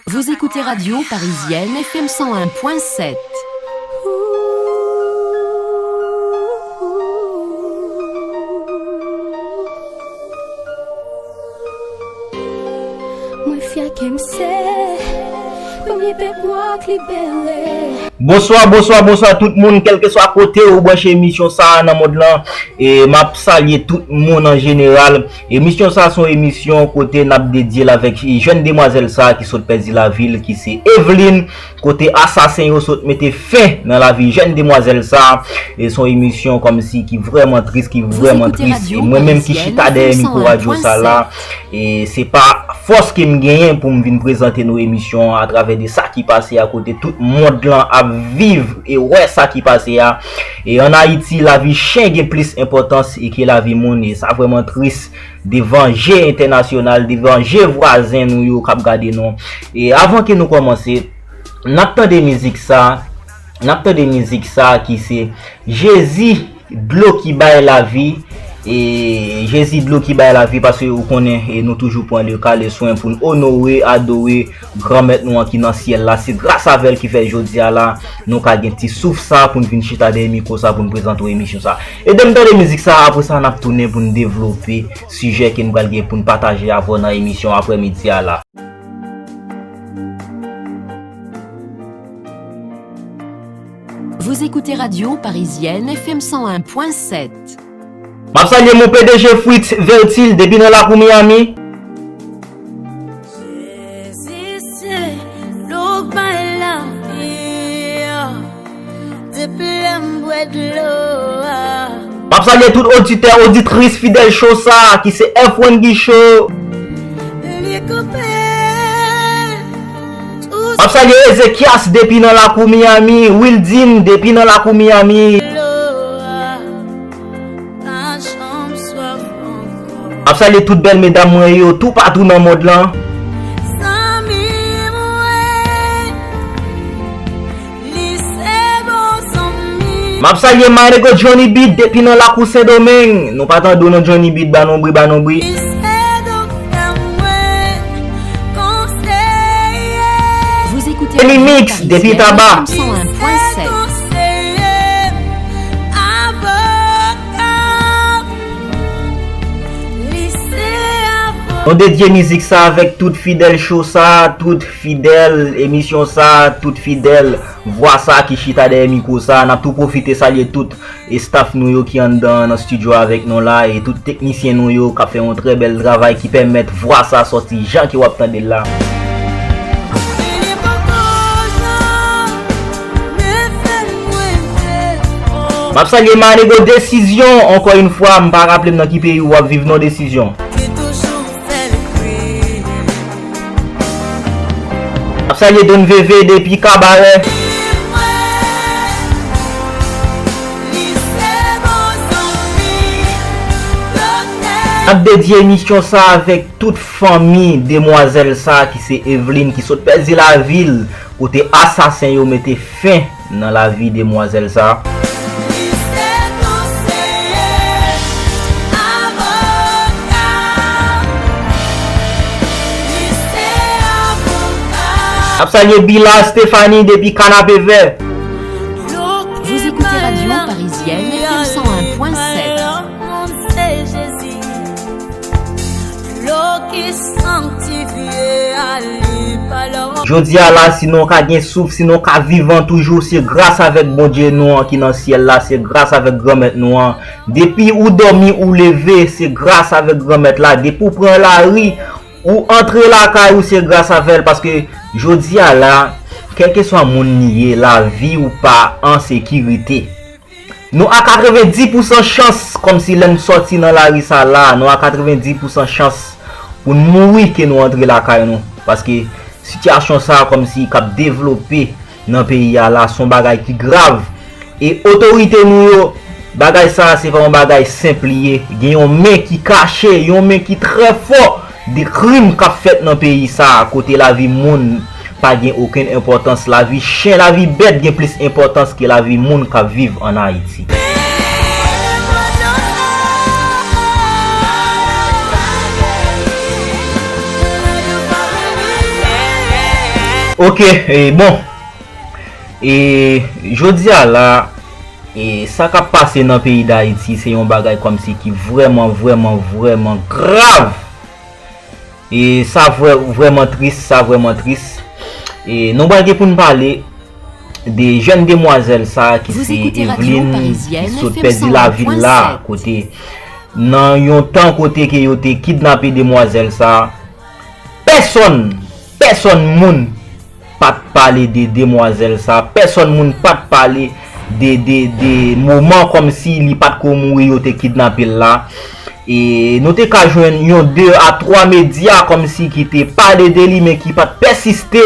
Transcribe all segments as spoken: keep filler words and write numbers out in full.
Vous écoutez Radio Parisienne F M cent un point sept. Mwen fyè ke m se premye pèp nwa k libere. Bonswa, bonswa, bonswa tout moun, kèlkeswa kote ou branche emisyon sa a nan mond lan. E m ap salye tout moun an jeneral. Emisyon sa a se yon emisyon kote n ap dedye l avèk jèn demwazèl sa a ki sot pèdi lavi l, ki se Eveline, kote asasen yo sot mete fen nan lavi jèn demwazèl sa a. E se yon emisyon kòmsi ki vrèman tris, ki vrèman tris. E mwen menm ki chita dèyè mikwo radyo sa la, e se pa fòs ke m genyen pou m vin prezante nou emisyon an atravè de sa ki pase a, kote tout mond lan ap viv e wè sa ki pase a. E ann Ayiti, lavi chen gen plis enpòtans e ke lavi moun, e sa vrèman tris devan je entènasyonal, devan je vwazen nou yo k ap gade nou. E avan ke nou kòmanse, n ap tande mizik sa, n ap tande mizik sa ki se Jezi, dlo ki bay lavi. E Jezi, dlo ki bay lavi, paske ou konnen, e nou toujou pran le ka, le swen pou n onore, adore Granmèt nou an ki nan syèl la. Se gras avè l ki fè jodi a la, nou ka gen ti souf sa pou n vin chita dèyè mikwo sa pou n prezante w emisyon sa. Ede m tande mizik sa, apre sa, n ap tounen pou n devlope sijè ke n pral gen pou n pataje avè w nan emisyon aprèmidi a la. Vous écoutez Radio Parisienne F M cent un point sept. M ap salye mon P D G Fritz Vertil depi nan lakou Miami. Jezi se dlo k bay lavi, depi lè m bwè dlo a. M ap salye tout oditè, oditris fidèl show sa a, ki se F Wendy Show. Li koupe tout. M ap salye Ezekias depi nan lakou Miami, Wildin depi nan lakou Miami. Dlo a pa janm swaf ankò. M ap salye tout bèl medam mwen yo toupatou nan mond lan. Zanmi mwen, li se bon zanmi. M ap salye my nigga Johnny Beat depi nan lakou Sendomeng. Nou pa tande w non, Johnny Beat, ba non bri, ba non bri. Li se doktè mwen, konseye. Vous écoutez Eni Mix depi Taba. F M cent un point sept. Nou dedye mizik sa avèk tout fidèl show sa, tout fidèl emisyon sa, tout fidèl vwa sa ki chita dèyè mikwo sa. N ap tou pwofite salye tout e staff nou yo ki anndan nan estidyo avèk nou la, e tout teknisyen nou yo k ap fè yon trè bèl travay ki pèmèt vwa sa sòti jan ke w ap tande l la. M ap salye Manego Desizyon, ankò yon fwa, m pa raple m nan ki peyi w ap viv non, Desizyon. M ap salye Don Veve depi Kabarè. M ap dedye emisyon sa avèk tout fanmi demwazèl sa ki se Eveline ki sot pèdi lavi l kote asasen yo mete fen nan lavi demwazèl sa. Li se konseye, avoka. Li se avoka. Ap salye Bila Stephanie depi Kanapevè. Vous écoutez Radio Parisienne F M cent un point sept. Dlo ki sanktifye a li pa lò. Jodi a la, si nou ka gen souf, si nou ka vivan toujou, se gras avèk Bondye nou an ki nan syèl la, se gras avèk Granmèt nou an. Depi ou dòmi, ou leve, se gras avèk Granmèt la. Depi ou pran lari, ou antre lakay ou, se gras avè l, paske jodi a la, kèlkeswa moun li ye, lavi ou pa an sekirite. Nou a katrevenndis pousan chans, kòmsi lè n sòti nan lari sa la, nou a katrevenndis pousan chans pou n mouri ke nou antre lakay nou. Paske sitiyasyon sa a kòmsi k ap devlope nan peyi a la, se yon bagay ki grav. E otorite nou yo, bagay sa a se pa yon bagay senp li ye. Gen yon men ki kache, yon men ki trè fò. De krim k ap fèt nan peyi sa a, kote lavi moun pa gen okenn enpòtans, lavi chen, lavi bèt gen plis enpòtans ke lavi moun k ap viv ann Ayiti. Ok, e, bon. E, jodi a la, e, sa k ap pase nan peyi Dayiti, se yon bagay kòmsi ki vrèman, vrèman, vrèman grav. E, sa vrè-, vrèman tris, sa vrèman tris. E, nou pral gen pou n pale de jèn demwazèl sa ki se Evelyne, ki sot pèdi lavi l la, kote nan yon tan kote ke yo te kidnape demwazèl sa, pèsonn, pèsonn moun pa t pale de demwazèl sa, pèsonn moun pa t pale de, de, de moman kòmsi li pa t ko mouri, yo te kidnape l la. E nou te ka jwenn yon de a twa medya kòmsi ki te pale de li, men ki pa t pèsiste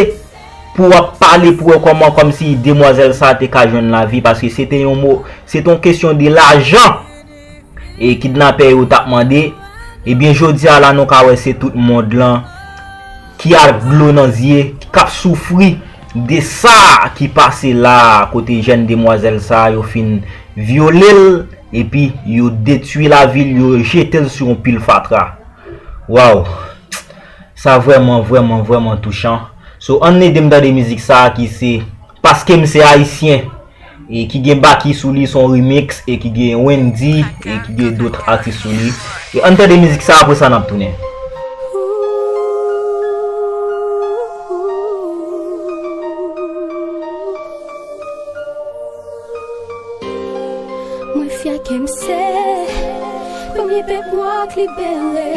pou ap pale pou wè kòman kòmsi demwazèl sa te ka jwenn lavi, paske se te yon mo, se te yon kesyon de lajan e kidnapè yo t ap mande. Ebyen, jodi a la, nou ka wè se tout mond lan ki ak dlo nan zye, k ap soufri de sa ki pase la, kote jèn demwazèl sa yo fin vyole l, epi yo detwi lavi l, yo jete l sou yon pil fatra. Waw! Sa vrèman, vrèman, vrèman touchan. So, ann ede m tande mizik sa a ki se Paske m se Ayisyen, e ki gen Baky sou li, se yon remix, e ki gen Wendy, e ki gen dòt atis sou li. E ann tande mizik sa, apre sa n ap tounen. Mwen fyè ke m se premye pèp nwa k libere.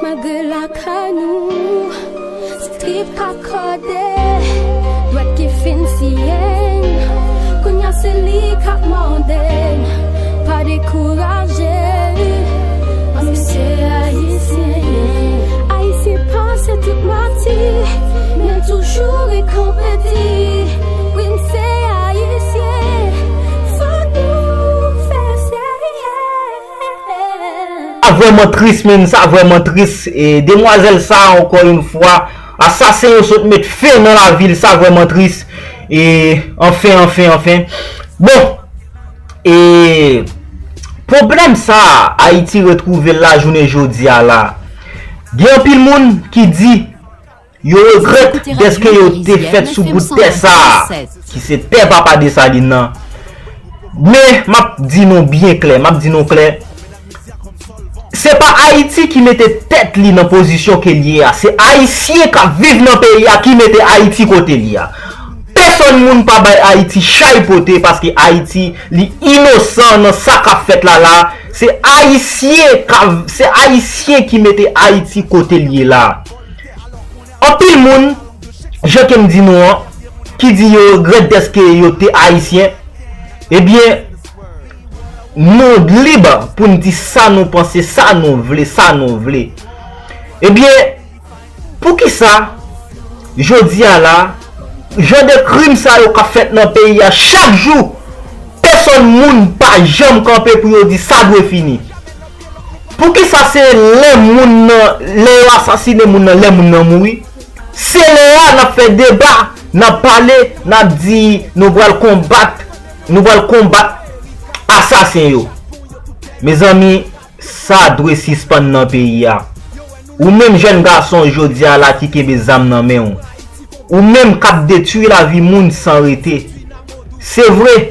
Malgre lakay nou se trip k ap kòde, dwèt ki fin siye n, kounye a se li k ap mòde n. Pa dekouraje, paske se Ayisyen. Ayisyen pase tout mati, men toujou ret kanpe di, wi, m se Ayisyen. Fòk nou fè serye. Sa vrèman tris, menn, sa vrèman tris. E demwazèl sa, ankò yon fwa, asasen yo sot met fen nan lavi l, sa vrèman tris. E anfen, anfen, anfen. Bon, e pwoblèm sa, Ayiti retwouve l la jounen jodi a la. Gen anpil moun ki di yo regrèt dèske yo te fèt sou bout tè sa a, ki se tè papa Desalin nan. Men, m ap di nou byen klè, m ap di nou klè, se pa Ayiti ki mete tèt li nan pozisyon ke l ye a, se Ayisyen k ap viv nan peyi a ki mete Ayiti kote l ye a. Pèsonn moun pa bay Ayiti chay pote, paske Ayiti, li inosan nan sa k ap fèt la la. Se Ayisyen k ap, se Ayisyen ki mete Ayiti kote l ye la. Anpil moun, jan ke m di nou an, ki di yo regrèt dèske yo te Ayisyen, ebyen, nou lib pou n di sa nou panse, sa nou vle, sa nou vle. Ebyen, poukisa, jodi a la, jan de krim sa yo k ap fèt nan peyi a chak jou, pèsonn moun pa janm kanpe pou yo di sa dwe fini? Poukisa se lè moun nan, lè yo asasine moun nan, lè moun nan mouri, se lè a n ap fè deba, n ap pale, n ap di nou pral konbat, nou pral konbat asasen yo? Mezanmi, sa dwe sispann nan peyi a. Ou menm jèn gason jodi a la ki kenbe zam nan men w, ou menm k ap detwi lavi moun san rete. Se vre,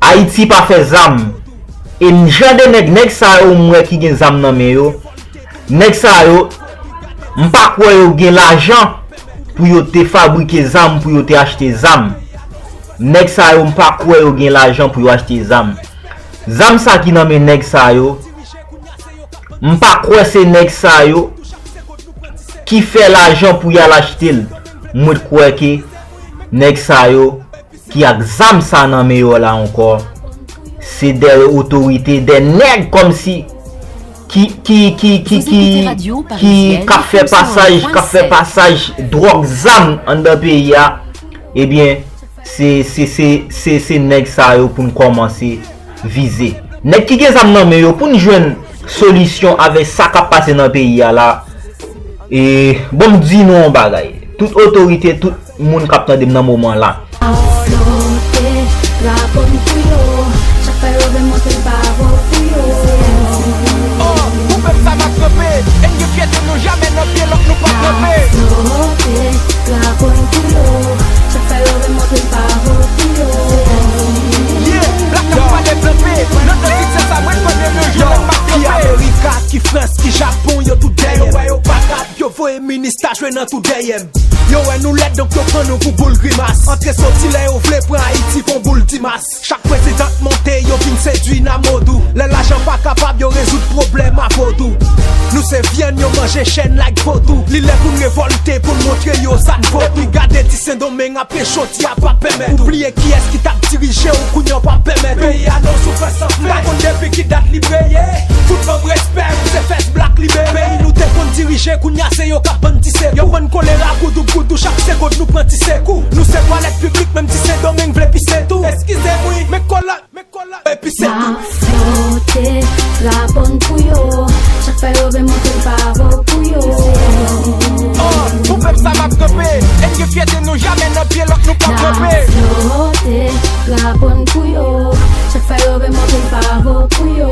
Ayiti pa fè zam. E jan de nèg, nèg sa yo m wè ki gen zam nan men yo, nèg sa yo, m pa kwè yo gen lajan pou yo te fabrike zam, pou yo te achte zam. Nèg sa yo, m pa kwè yo gen lajan pou yo achte zam. Zam sa ki nan men nèg sa yo, m pa kwè se nèg sa yo ki fè lajan pou y al achte l. Mwen kwè ke nèg sa yo ki ak zam sa nan men yo la ankò, se de otorite, de nèg kòmsi ki, ki, ki, ki, ki, ki k ap fè pasaj, k ap fè pasaj dwòg, zam anndan peyi a. Ebyen, se, se, se, se, se nèg sa yo pou n kòmanse vize. Nèg ki gen zam nan men yo, pou n jwenn solisyon avèk sa k ap pase nan peyi a la. E, bon, m di nou yon bagay. Tout otorite, tout moun k ap tande m nan moman la. Oh, pou pèp sa n ap kanpe, e n gen fyète nou, jamè nan pye lòt nou p ap kanpe. Drapo n pou yo, Voye minis ta jwe nan tou dèyè m. Yo wè nou lèd, donk yo pran nou pou boul grimas. Antre soti lè yo vle, pran Ayiti kon boul Dimas. Chak prezidan k monte, yo vin sedui nan modou. Lè lajan pa kapab, yo rezoud pwoblèm a vodou. Nou se vyann yo manje, chèn like vodou. Li lè pou n revòlte, pou n montre yo sa n vo tou. Epi gade ti Sendomeng ap pechoti a p ap pèmèt ou. Ou bliye kiyès ki t ap dirije w, kounye a w p ap pèmèt ou. Peyi a non sou fè san fè. M pa konn depi ki dat li peye. Fout ban m respè, m se fès blak li bebe. Peyi nou te konn dirije, kounye a se yo k ap ban n ti sekou. Yo ban n kolera, goudou goudou, chak segonn nou pran ti sekou. Nou se twalèt piblik, menm ti Sendomeng vle pise tou. Eskize m wi, men kolòt, men kolòt, epi se tou. Flote, rapon pou yo. Chak fè yo vle montre l pa vo pou yo. Oh, pou pèp sa m ap kanpe. E n gen fyète nou, jamè nan pye lòt nou p ap kanpe. Flote, rapon pou yo. Chak fè yo vle montre l pa vo pou yo.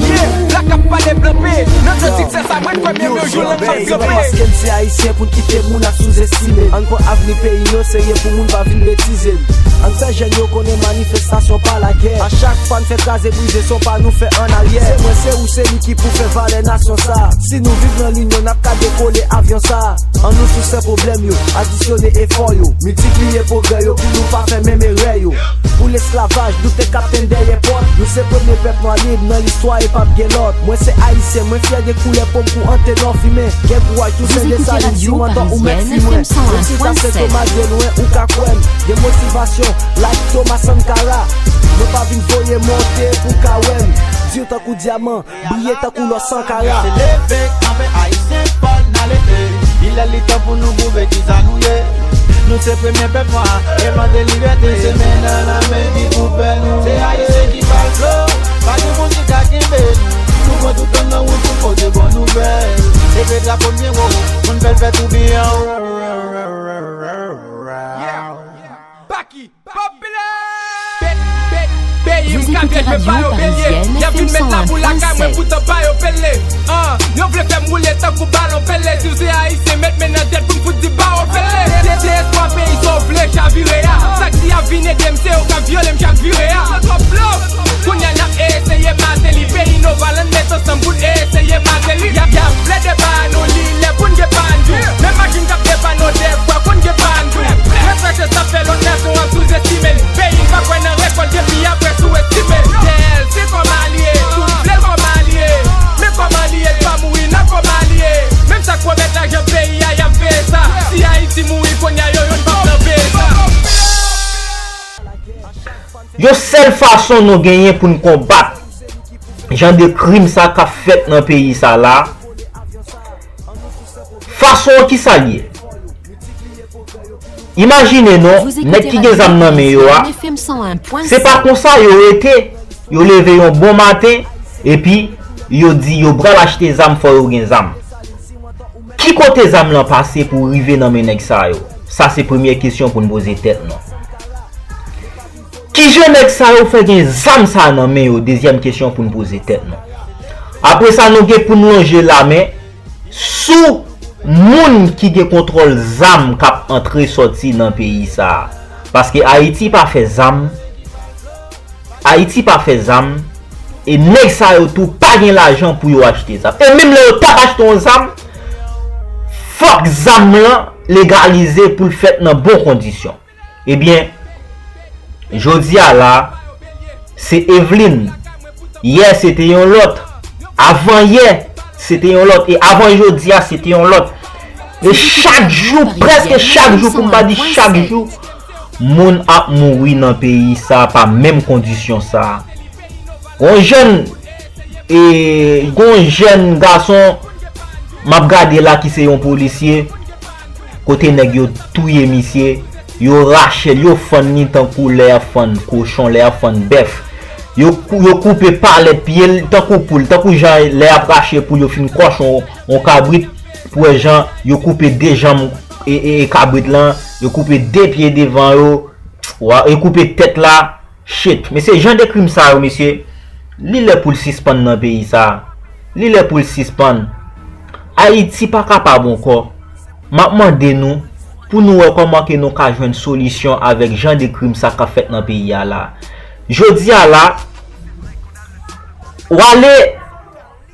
Yeah, blak ap pale blan pe. Nan tan siksè sa, mwen kwè menm yon jou lang m ap kanpe. Se pa paske n se ayisyen pou n kite moun ap souzestime n. Ann pran avni peyi nou serye pou moun pa vin betize n. Ann fè jèn yo konnen manifestasyon pa lagè. A chak fwa n fè kraze brize, se yon pa nou fè annaryè. Se mwen, se ou, se li ki pou fè valè nasyon sa. Si nou viv nan linyon, n ap ka dekole avyon sa. Ann nou sou sè pwoblèm yo, adisyone efò yo, miltipliye pwogrè yo pou nou pa fè menm erè yo. Pou lesklavaj, nou te kaptenn dèyè pòt. Nou se premye pèp nwa lib nan listwa e p ap gen lòt. Mwen se ayisyen, mwen fyè de koulè po m kou Antenò fimen. Gen kouraj tou Sendessalin, Simandò ou mèt si mwen. Menm si sa se Thomas de lwen ou ka kwè m. Gen motivasyon, like Thomas Sankara. Mwen pa vin voye monte pou ka wè m. Di w tankou dyaman, briye tankou lò Sankara. Se leve, kanpe, ayisyen fò n a leve. Li lè li tan pou nou pwouve kisa nou ye. Nou se premye pèp nwa, envante libète. Se men nan lanmen ki pou fè nou. Se ayisyen ki ba l flo, pa gen moun ki ka kenbe nou. Nou pran tout tan nan wout pou pote bon nouvèl. Leve drapo n byen wo, moun fè l fè tou byen wo. Baki. Popilè! Pe, pe, peyi m ka byen jwe pa yo belye. Y ap vin met labou lakay mwen poutan pa yo pele. An, yo vle fè m woule tankou balon pele. Si w se ayisyen, met men nan tèt pou m fout di ba yo pele. Se, se espwa peyi sa w vle chavire a. Sa k di y ap vin ede m, se yo k ap vyole m chak vire a. Kounye a n ap eseye mate li. Peyi Novaland met ansanm pou n eseye mate li. Y ap, y ap plede ba nou li. Lè pou n gen pa n tou. Men machin k ap depann nou dèfwa konn gen pa n tou. Represe sa fè lòt nasyon ap souzestime n. Peyi n pa kwè nan rekòt epi apre sou-estime n. Dèl se kòman li ye, tou vle l kòman li ye. Men kòman li ye, l pa mouri nan kòman li ye. Menm sa k pwomèt lajan peyi a, y ap veye sa. Si Ayiti mouri kounye a, yo youn p ap nan veye sa. Yon sèl fason nou genyen pou n konbat jan de krim sa k ap fèt nan peyi sa la, fason an kisa l ye? Imajine non, nèg ki gen zam nan men yo a, se pa konsa yo rete, yo leve yon bon maten, epi yo di yo pral achte zam, fò yo gen zam. Ki kote zam lan pase pou rive nan men nèg sa yo? Sa se premyè kesyon pou n poze tèt nou. Kijan nèg sa yo fè gen zam sa nan men yo? Dezyèm kesyon pou n poze tèt nou. Apre sa, nou gen pou n lonje lamen sou moun ki gen kontwòl zam k ap antre sòti nan peyi sa a. Paske Ayiti pa fè zam, Ayiti pa fè zam, e nèg sa yo tou pa gen lajan pou yo achte zam. E menm lè yo t ap achte yon zam, fòk zam lan legalize pou l fèt nan bon kondisyon. Ebyen, jodi a la, se Evelyn. Yè, se te yon lòt. Avan yè, se te yon lòt. E avan jodi a, se te yon lòt. E chak jou, prèske chak jou, pou m pa di chak jou, moun ap mouri nan peyi sa pa menm kondisyon sa. Yon jèn, e, yon jèn gason, m ap gade la ki se yon polisye, kote nèg yo touye misye, yo rache l, yo fann li tankou lè y ap fann kochon, lè y ap fann bèf. Yo kou-, yo koupe palèt pye l tankou poul, tankou jan lè y ap rache poul, yo fin kòche yon, yon kabrit, pou wè jan yo koupe de janm e, e, e kabrit lan, yo koupe de pye devan yo, wa, yo koupe tèt la. Shit, mesye, jan de krim sa yo, mesye, li lè pou l sispann nan peyi sa. Li lè pou l sispann. Ayiti pa kapab ankò. M ap mande nou pou nou wè kòman ke nou ka jwenn solisyon avèk jan de krim sa k ap fèt nan peyi a la. Jodi a la, w ale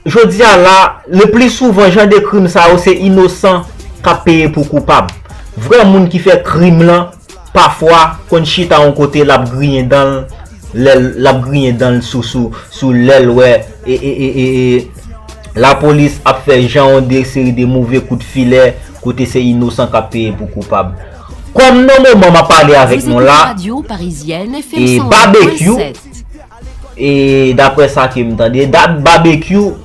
Jodi a la, le pli souvan, jan de krim sa yo, se inosan k ap peye pou koupab. Vrè moun ki fè krim lan, pafwa, konn chita yon kote, l ap griyen dan l, lè l, l ap griyen dan l sou, sou, sou lè l wè, e, e, e, e, e, lapolis ap fè jan yon de seri de move kout filè, kote se inosan k ap peye pou koupab. Kòm nan moman m ap pale avèk nou la, e Babekyou, e daprè sa ke m tande, Babekyou,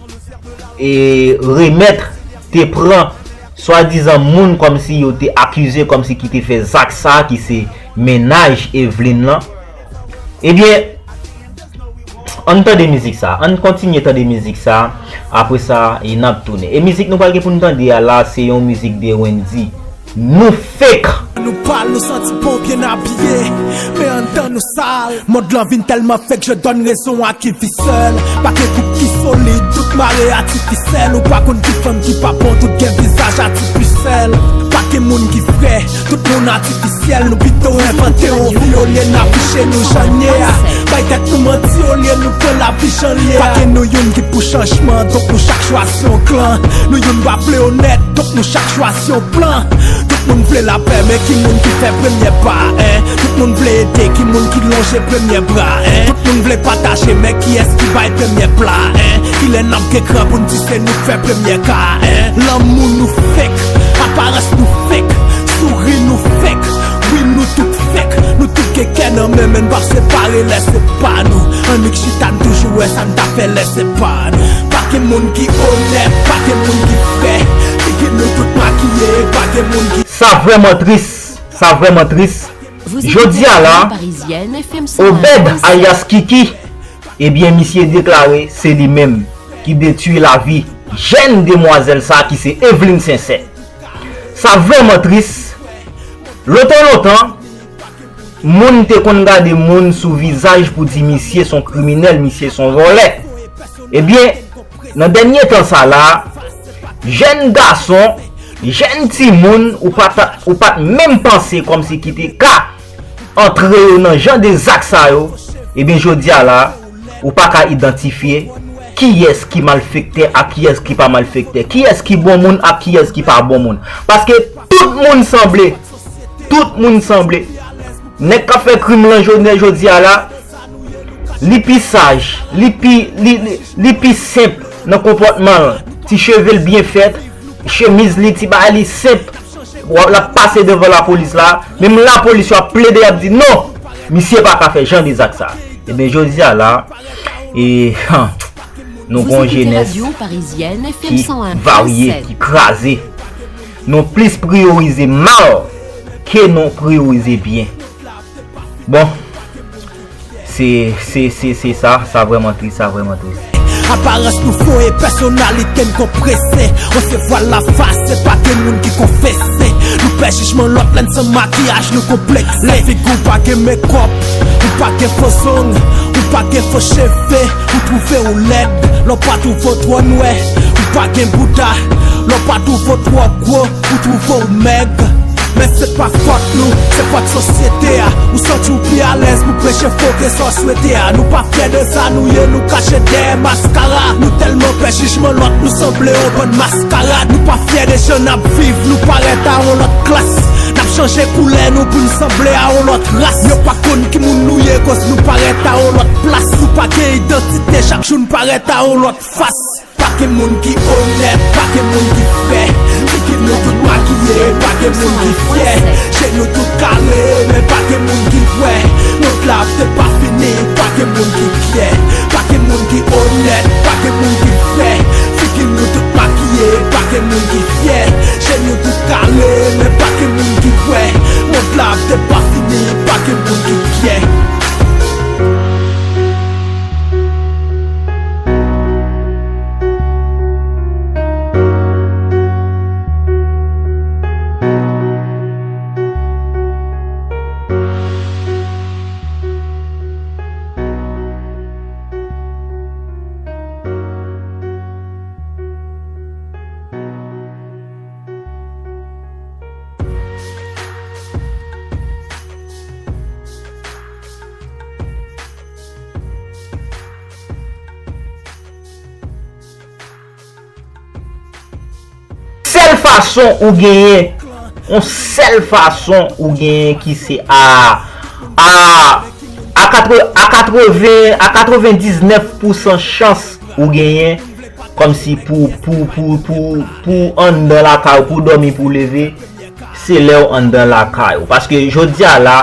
e remèt, te pran swadizan moun kòmsi yo te akize, kòmsi ki te fè zak sa, ki se mennaj Eveline lan. Ebyen, ann tande mizik sa, ann kontinye tande mizik sa, apre sa, e n ap tounen. E mizik nou pral gen pou n tande a la, se yon mizik de Wendy. Nou fake. Nou pal, nou santi bon, byen abiye, men anndan nou sal. Mond lan vin tèlman fake, je donne raison à qui vit seul. Pa gen koup ki solid, tout mare atifisyèl. Ou pa konn ki fanm ki pa bon, tout gen vizaj atifisyèl. Pa gen moun ki vrè, tout moun atifisyèl. Nou pito envante yon vi olye n afiche nou jan n ye a. Bay tèt nou manti olye nou pran lavi jan l ye a. Pa gen nou youn ki pou chanjman, donk nou chak chwazi yon klan. Nou youn pa vle onèt, donk nou chak chwazi yon plan. Tout moun vle lapè, men ki moun ki fè premyè pa, en? Tout moun vle ede, ki moun ki lonje premyè bra, en? Tout moun vle pataje, men kiyès ki bay premyè pla, en? Kilè n ap gen kran pou n di se nou k fè premyè ka, en? Lanmou nou fake, aparans nou fake, souri nou fake. Wi, nou tout fake, nou tout gen kè nan men, men n p ap separe lè se pa nou. Annik chita n toujou wè sa n ta fè lè se pa nou. Pa gen moun ki onèt, pa gen moun ki vrè. Figi nou tout makiye, pa gen moun ki... Sa vrèman tris, sa vrèman tris. Jodi a la, Obed alyas Kiki, ebyen misye deklare se li menm ki detwi lavi jèn demwazèl sa ki se Eveline Sensè. Sa vrèman tris. Lontan lontan, moun te konn gade moun sou vizaj pou di misye se yon kriminèl, misye se yon vòlè. Ebyen, nan dènye tan sa la, jèn gason, jèn timoun, ou pa t, ou pa t menm panse kòmsi ki te ka antre yo nan jan de zak sa yo, ebyen jodi a la, ou pa ka idantifye kiyès ki malfektè ak kiyès ki pa malfektè, kiyès ki bon moun ak kiyès ki pa bon moun. Paske tout moun sanble, tout moun sanble. Nèg k ap fè krim lan jounen jodi a la, li pi saj, li pi, li, li, li pi senp nan konpòtman l. Ti cheve l byen fèt, chemiz li, ti bagay li senp. W ap, l ap pase devan lapolis la, menm lapolis yo ap plede, y ap di non, misye pa ka fè jan de zak sa. Ebyen, jodi a la, e, han, nou gon jenès ki varye, ki kraze. Nou plis priyorize mal ke nou priyorize byen. Bon, se, se, se, se sa, sa vrèman tris, sa vrèman tris. Aparans nou fo e pèsonalite n konprese. Resevwa lafas, se pa gen moun ki konfese. Nou pè jijman lòt lè n san makiyaj, nou konplekse. Lè figi w pa gen mekòp, ou pa gen fo zong, ou pa gen fo cheve, ou twouve w lèd. Lè w pa twouve w twò nwè, ou pa gen bouda. Lè w pa twouve w twò gwo, ou twouve w mèg. Men se pa fòt nou, se fòt sosyete a. Ou santi w pi alèz pou preche fo ke sa w swete a. Nou pa fyè de sa nou ye, nou kache dèyè maskara. Nou tèlman pè jijman lòt, nou sanble yon bann maskarad. Nou pa fyè de jan n ap viv, nou parèt a yon lòt klas. N ap chanje koulè nou pou n sanble a yon lòt ras. Yo pa konn ki moun nou ye, koz nou parèt a yon lòt plas. Nou pa gen idantite, chak jou n parèt a yon lòt fas. Pa gen moun ki onèt, pa gen moun ki vrè. Figi nou tout makiye, pa gen moun ki fyè. Je nou tout kale, men pa gen moun ki wè. Mond la ap te pa fini, pa gen moun ki fyè. Pa gen moun ki onèt, pa gen moun ki vrè. Figi nou tout makiye, pa gen moun ki fyè. Je nou tout kale, men pa gen moun ki wè. Mond la ap te pa fini, pa gen moun ki fyè. fason ou genyen, yon sèl fason ou genyen ki se a, a, a katreven, a katreven, a katrevendiznèf pousan chans ou genyen, kòmsi pou, pou, pou, pou, pou anndan lakay ou, pou dòmi, pou leve, se lè w anndan lakay ou. Paske jodi a la,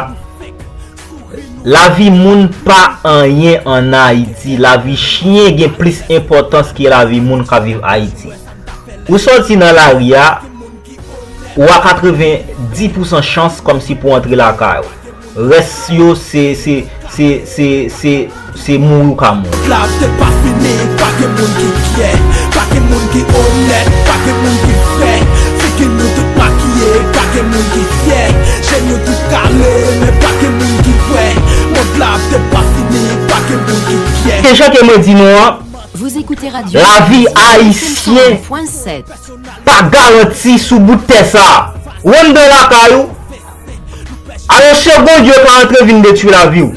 lavi moun pa anyen ann Ayiti. Lavi chyen gen plis enpòtans ke lavi moun k ap viv Ayiti. Ou sòti nan lari a, ou a katrevendiz pousan chans kòmsi pou antre lakay ou. Rès yo se, se, se, se, se, se mouri ou ka mouri. Lab te pa fini, pa gen moun ki fyè, pa gen moun ki onèt, pa gen moun ki fè. Figi nou tout makiye, pa gen moun ki fyè. Je nou tout kale, men pa gen moun ki kwè. Mond lab te pa fini, pa gen moun ki fyè. Se jan ke mwen di nou an, Vous écoutez Radio lavi Ayisyen pa garanti sou bout tè sa a. Ou anndan lakay ou, a yon segond yo ka antre vin detwi lavi w.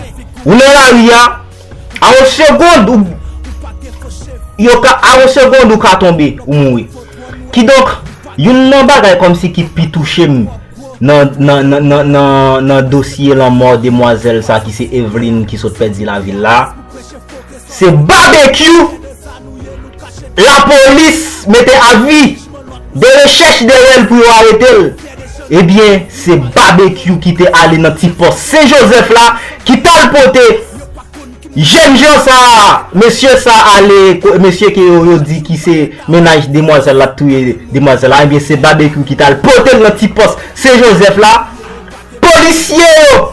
Ou nan lari a, a yon segond ou, yo ka, a yon segond ou ka tonbe, ou mouri. Kidonk, youn nan bagay kòmsi ki pi touche m nan, nan, nan, nan, nan, nan dosye lanmò demwazèl sa ki se Eveline ki sot pèdi lavi l la, se babekyou lapolis mete avi de rechèch dèyè l pou yo arete l. Ebyen, se babekyou ki te ale nan ti pòs Sen Jozèf la, ki t al pote jènjan sa a, mesye sa a ale, ko-, mesye ke yo, yo di ki se mennaj demwazèl la t touye demwazèl la, ebyen, se babekyou ki t al pote l nan ti pòs Sen Jozèf la. Polisye yo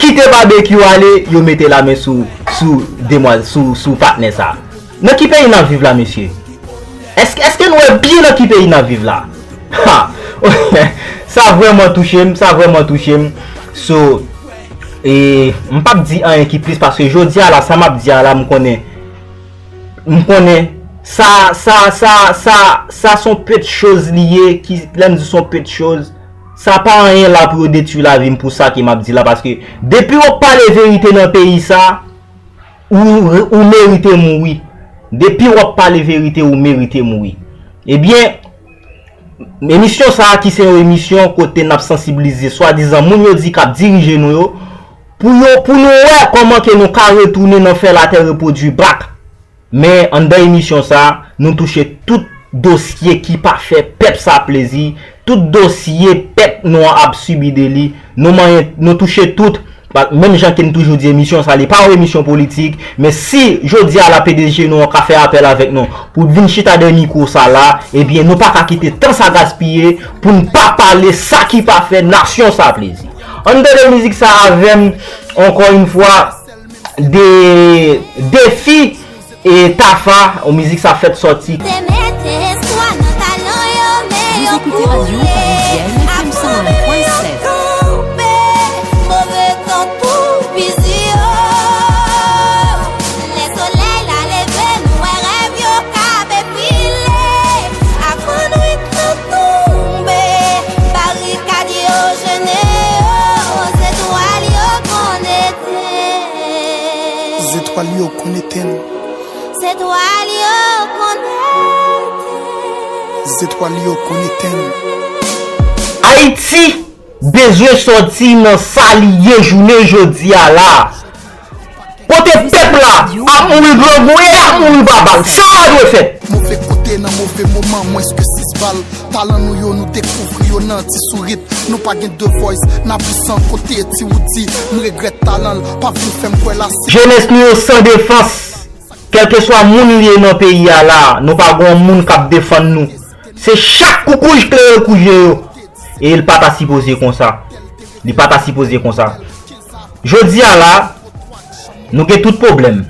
kite babekyou ale, yo mete lamen sou, sou demwaz-, sou, sou patnè sa a. Nan ki peyi n ap viv la, mesye? Èske, èske nou wè byen nan ki peyi n ap viv la? Ha! Sa vrèman touche m, sa vrèman touche m. So, e, m p ap di anyen ki plis, paske jodi a la, sa m ap di a la, m konnen, m konnen, sa, sa, sa, sa, sa se yon pet choz li ye, ki, lè m di se yon pet choz, sa pa anyen la pou yo detwi lavi m pou sa ke m ap di la, paske depi w ap pale verite nan peyi sa, ou, ou merite mouri. Depi w ap pale verite, ou merite mouri. Ebyen, emisyon sa a ki se yon emisyon kote n ap sansibilize swadizan moun yo di k ap dirije nou yo, pou yo, pou nou wè kòman ke nou ka retounen nan fè latè repwodui back. Men anndan emisyon sa a, nou touche tout dosye ki pa fè pèp sa plezi, tout dosye pèp nou an ap sibi de li, nou manyen, nou touche tout. Pa, menm jan ke n toujou di, emisyon sa, li pa yon emisyon politik, men si jodi a la P D G nou an ka fè apèl avèk nou pou vin chita dèyè mikwo sa la, ebyen, nou pa ka kite tan sa gaspiye pou n pa pale sa ki pa fè nasyon sa plezi. Ann tande mizik sa avè m, encore une fois, de, Defi e Tafa, yon mizik sa fèt sòti. Te mete espwa nan talan yo, men yo kouri. Ap kouri, yo kouri. Move tan tou bizi yo. Lè solèy la leve, nou wè rèv yo ka defile. Avan nwit lan tonbe, barikad yo jennen yo, zetwal yo konn etenn. Zetwal yo konn etenn. Zetwal yo konn etenn. Zetwal yo konn etenn. Ayiti bezwen sòti nan sa li ye jounen jodi a la. Kote pèp la ap mouri grangou e ap mouri pa bal. Sa pa dwe fèt. Move kote nan move moman, mwens ke sis bal. Talan nou yo, nou dekouvri yo nan ti sourit. Nou pa gen The Voice, n ap visan kote Ti Woody. M regrèt talan l, pa vin fè m kwè la se. Jenès nou yo san defans. Kèlkeswa moun li ye nan peyi a la, nou pa gen yon moun k ap defann nou. Se chak koukouj klere kou je yo. E l pa ta sipoze konsa. Li pa ta sipoze konsa. Jodi a la, nou gen tout pwoblèm.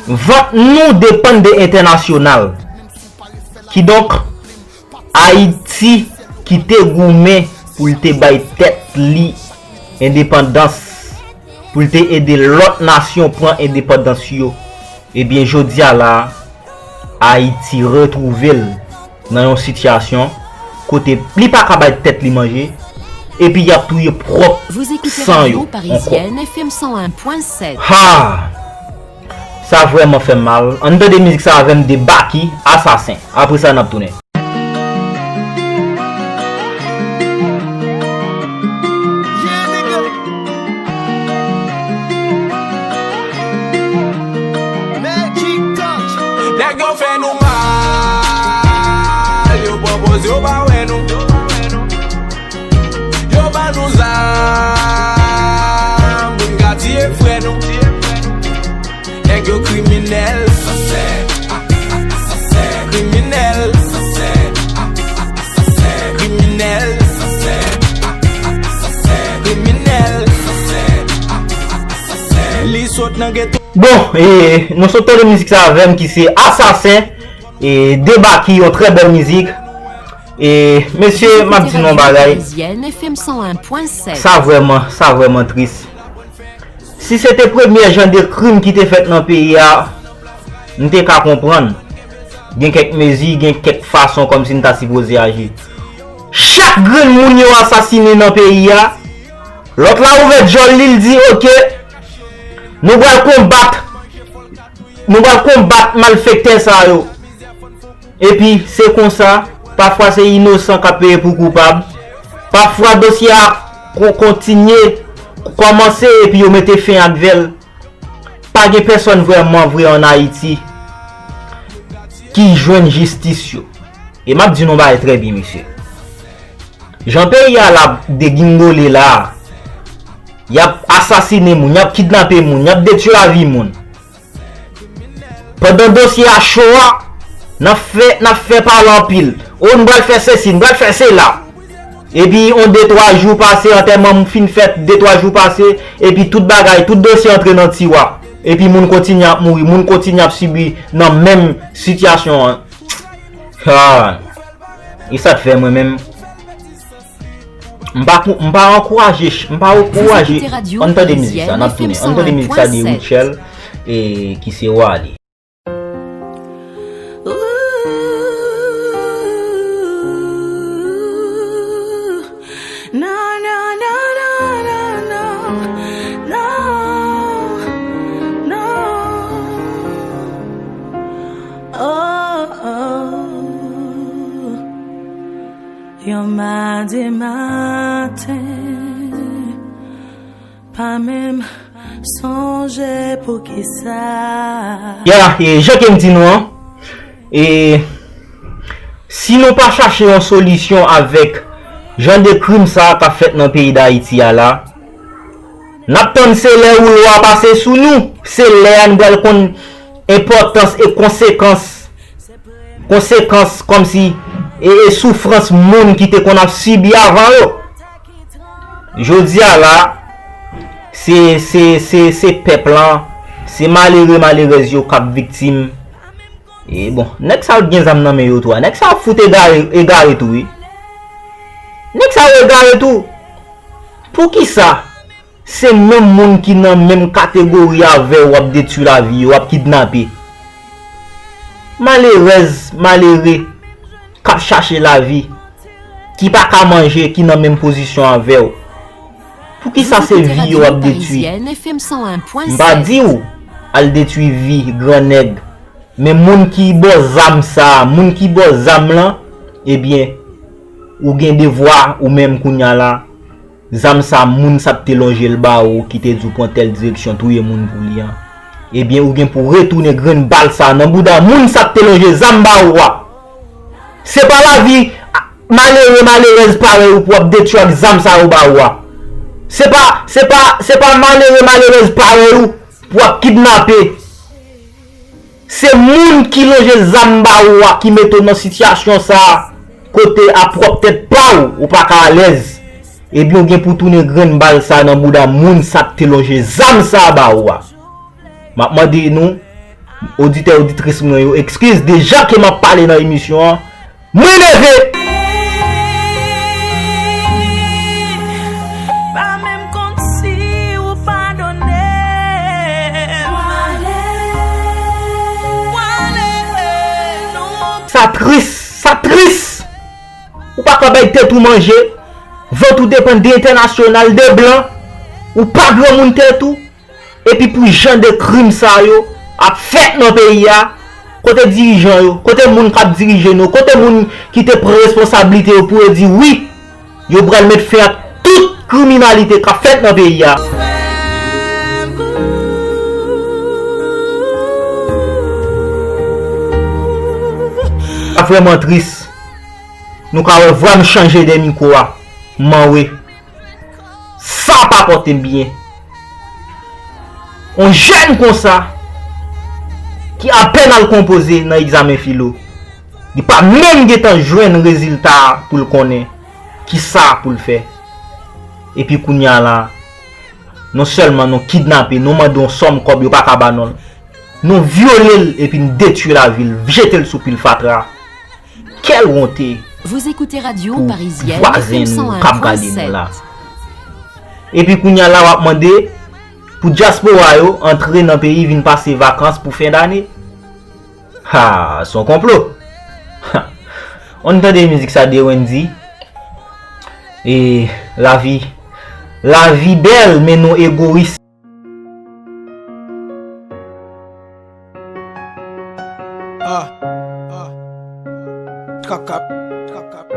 Vant nou depann de entènasyonal. Kidonk, Ayiti ki te goumen pou l te bay tèt li endepandans, pou l te ede lòt nasyon pran endepandans yo, ebyen, jodi a la, Ayiti retwouve l nan yon sitiyasyon kote li pa ka bay tèt li manje, epi y ap touye pwòp san yo ankò. Ha! Sa vrèman fè m mal. Ann tande mizik sa avè m de Baky, Asasen. Apre sa, n ap tounen. Pa wè nou. Yo ban nou zam pou n ka tiye frè nou. Nèg yo kriminèl. Kriminèl. Kriminèl. Kriminèl. Li sot nan geto. Bon, e, nou sot tande mizik sa avè m ki se Asasen, e, Debaki, yon trè bèl mizik. E, mesye, m ap di nou yon bagay. Sa vrèman, sa vrèman tris. Si se te premye jan de krim ki te fèt nan peyi a, m te ka konprann. Gen kèk mezi, gen kèk fason kòmsi n ta sipoze aji. Chak grenn moun yo asasinen nan peyi a, lòt la ouvè djòl li, l di, "Oke, nou pral konbat, nou pral konbat malfektè sa yo." Epi, se konsa, pafwa se inosan k ap peye pou koupab. Pafwa dosye a kon-, kontinye, kòmanse, epi yo mete fen ak vè l. Pa gen pèsòn vrèman vre ann Ayiti ki jwenn jistis yo. E m ap di nou bagay trè byen, mesye. Jan peyi a l ap degingole la, y ap asasinen moun, y ap kidnape moun, y ap detwi lavi moun. Pandan dosye a cho a, n ap fè, n ap fè pale anpil. O, n pral fè sesi, n pral fè sela. Epi, on de twa jou pase, antèman m fin fèt, de twa jou pase, epi tout bagay, tout dosye antre nan tiwa. Epi moun kontinye ap mouri, moun kontinye ap sibi nan menm sitiyasyon an. Ah. E sa k fè mwen menm, m pa pou, m pa ankouraje, m pa ankouraje. Ann tande mizik sa, n ap tounen. Ann tande mizik sa de Rutshelle, e ki se Wally. Oh, oh. Yon madi maten, pa menm sonje poukisa. Ya, e jan ke m di nou an, e si nou pa chache yon solisyon avèk jan de krim sa a k ap fèt nan peyi Dayiti a la, n ap tann se lè woulo a pase sou nou, se lè a n pral konn enpòtans e konsekans, konsekans kòmsi e, e soufrans moun ki te konn ap sibi avan yo. Jodi a la, se, se, se, se pèp lan, se malere, malerèz yo k ap viktim. E bon, nèg sa yo t gen zam nan men yo tou a. Nèg sa yo fout egare, egare tou, wi. Nèg sa yo egare tou. Poukisa se menm moun ki nan menm kategori avè w w ap detwi lavi yo, w ap kidnape? Malerèz, malere, k ap chache lavi, ki pa ka manje, ki nan menm pozisyon avè w. Poukisa se vi yo w ap detwi? M pa di w al detwi vi gran nèg, men moun ki ba w zam sa a, moun ki ba w zam lan, ebyen, ou gen devwa ou menm kounye a la. Zam sa, moun sa t te lonje l ba ou, ki te di w pran tèl direksyon, touye moun pou li an. Ebyen, ou gen pou w retounen grenn bal sa nan bouda moun sa t te lonje zam ba ou a. Se pa lavi malere, malerèz parèy ou pou w ap detwi ak zam sa yo ba ou a. Se pa, se pa, se pa malere, malerèz parèy ou pou w ap kidnape. Se moun ki lonje zam ba ou a ki mete w nan sitiyasyon sa a, kote a pwòp tèt pa w, ou pa ka alèz. Ebyen, ou gen pou tounen grenn bal sa a nan bouda moun sa k te lonje zam sa a ba ou a. M ap mande nou, oditè, oditris mwen yo, eskiz, deja ke m ap pale nan emisyon an, mwen nève! Pa menm konn si ou padone m. Pwale, pwale, non. Sa tris, sa tris! Ou pa ka bay tèt ou manje, vant ou depann de entènasyonal, de blan, ou pa granmoun tèt ou. Epi pou jan de krim sa yo ap fèt nan peyi a, kote dirijan yo, kote moun k ap dirije nou, kote moun ki te pran responsablite yo pou yo di wi, yo pral met fen ak tout kriminalite k ap fèt nan peyi a. Sa vrèman tris. Nou ka wè vwa m chanje dè mikwo a, m anwe. Sa pa pote m byen. On jèn konsa, ki apèn al konpoze nan egzamen filo, li pa menm gentan jwenn rezilta a pou l konnen kisa pou l fè. Epi kounye a la, non sèlman nou kidnape, nou mande yon sòm kòb yo pa ka ba nou l. Nou vyole l epi n detwi lavi l, jete l sou pil fatra. Quelle honte Vous écoutez Radio pou Parisienne vwazen F M nou k ap gade nou la. Cent un point sept. Epi kounye a la w ap mande pou dyaspora yo antre nan peyi vin pase vakans pou fen dane. Ha, se yon konplo. Ha. Ann tande mizik sa de Wendy. E lavi, lavi bèl men nou egoyis. Ah, ah. Trap, trap, trap, trap.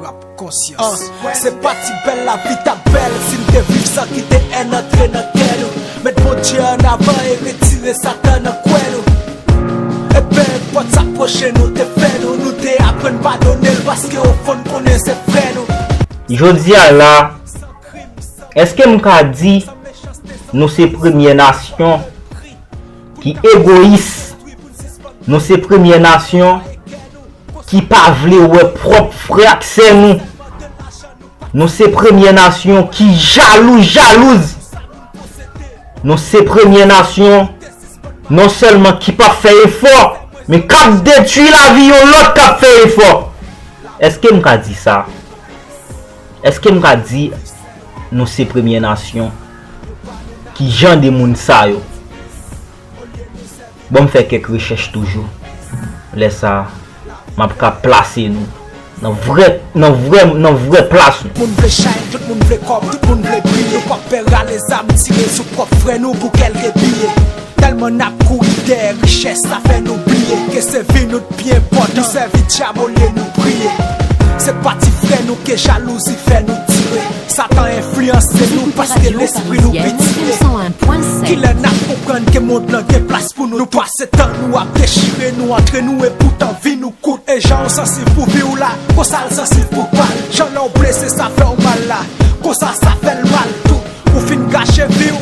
Rap konsyans. Ah, se pa ti bèl lavi t ap bèl si n te viv san kite èn antre nan kè nou. Met Bondye an avan e retire Satan nan kwè nou. E penenpòt sa pwochen nou te fè nou, nou te aprann padone l paske ofon n konnen se frè nou. Jodi a la, èske m ka di nou se premyè nasyon ki egoyis? Nou se premyè nasyon ki pa vle wè pwòp frè ak sè nou? Nou se premyè nasyon ki jalou, jalouz. Nou se premyè nasyon non sèlman ki p ap fè efò, men k ap detwi lavi yon lòt k ap fè efò. Èske m ka di sa? Èske m ka di nou se premyè nasyon ki jan de moun sa yo? Bon, m fè kèk rechèch toujou. Lè sa a, m ap ka plase nou nan vrè, nan vrè, nan vrè plas nou. Tout moun vle chay, tout moun vle kòb, tout moun vle briye. Nou p ap pè rale zam, tire sou pwòp frè nou pou kèlke biye. Tèlman n ap kouri dèyè richès, sa fè nou bliye ke se vi nou t pi enpòtan. Nou sèvi dyab olye nou priye. Se pa ti frè nou ke jalouzi fè nou tire. Satan enfliyanse nou paske lespri nou pitye. Kilè n ap konprann ke mond lan gen plas pou nou? Nou pase tan nou ap dechire nou antre nou, epoutan vi nou kout. E jan w sansib pou vi w la, konsa l sansib pou pa l. Jan lè w blese sa fè w mal la, konsa sa fè l mal tou. Ou fin gache vi w,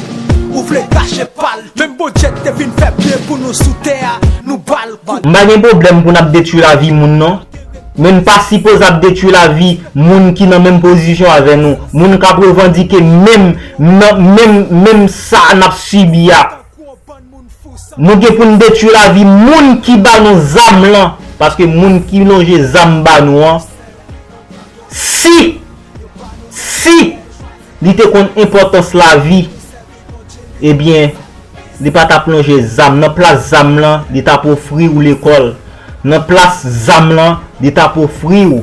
ou vle gache pa l. Menm Bondye k te vin fè byen pou nou sou tè a, nou ba l kout. M pa gen pwoblèm pou n ap detwi lavi moun non. Men n pa sipoze ap detwi lavi moun ki nan menm pozisyon avè nou, moun k ap revandike menm, nan, menm, menm sa n ap sibi a. Nou gen pou n detwi lavi moun ki ba nou zam lan, paske moun ki lonje zam ba nou an, si, si li te konn enpòtans lavi, ebyen, li pa t ap lonje zam. Nan plas zam lan, li t ap ofri w lekòl. Nan plas zam lan, li t ap ofri w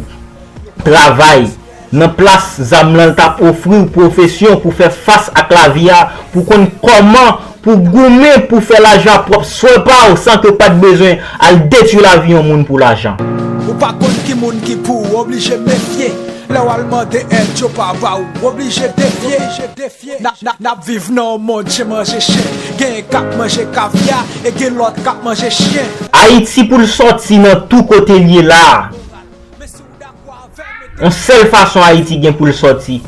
travay. Nan plas zam lan, li t ap ofri w pwofesyon pou fè fas ak lavi a, pou konn kòman pou goumen pou fè lajan pwòp swen pa w san ke w pa t bezwen al detwi lavi yon moun pou lajan. Ou pa konn ki moun ki pou w, oblije mefye. Lè w al mande èd, yo pa ba w, oblije defye. N ap, n ap, n ap viv nan yon mond chen manje chen. Genyen k ap manje kavya e gen lòt k ap manje chen. Ayiti pou l sòti nan tou kote l ye la a. Yon sèl fason Ayiti gen pou l sòti.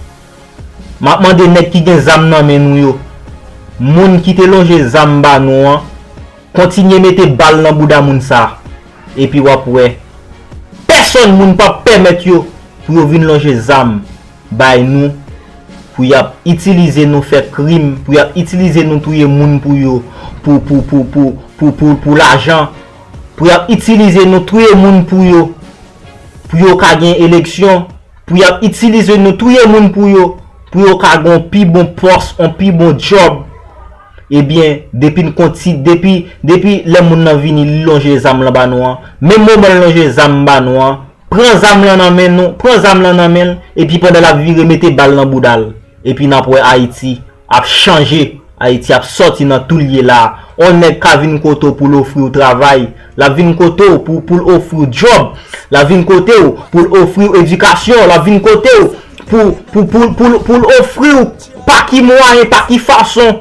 M ap mande nèg ki gen zam nan men nou yo, moun ki te lonje zam ba nou an, kontinye mete bal nan bouda moun sa a. Epi w ap wè, pèsonn moun p ap pèmèt yo pou yo vin lonje zam bay nou, pou y ap itilize nou fè krim, pou y ap itilize nou touye moun pou yo, pou, pou, pou, pou, pou, pou, pou lajan, pou y ap itilize nou touye moun pou yo, pou yo ka gen eleksyon, pou y ap itilize nou touye moun pou yo, pou yo ka gen yon pi bon pòs, yon pi bon djòb. Ebyen, depi n konti, depi, depi lè moun nan vini, li lonje zam lan ba nou an, menm moman l lonje zam ba nou an, pran zam lan nan men nou, pran zam lan nan men l, epi pandan l ap vire, mete bal nan bouda l. Epi n ap wè Ayiti ap chanje, Ayiti ap sòti nan tou l ye la. On nèg ka vin kote w pou l ofri w travay, l ap vin kote w pou, pou l ofri w djòb, l ap vin kote w pou l ofri w edikasyon, l ap vin kote w pou, pou, pou, pou, pou l ofri w pa ki mwayen, pa ki fason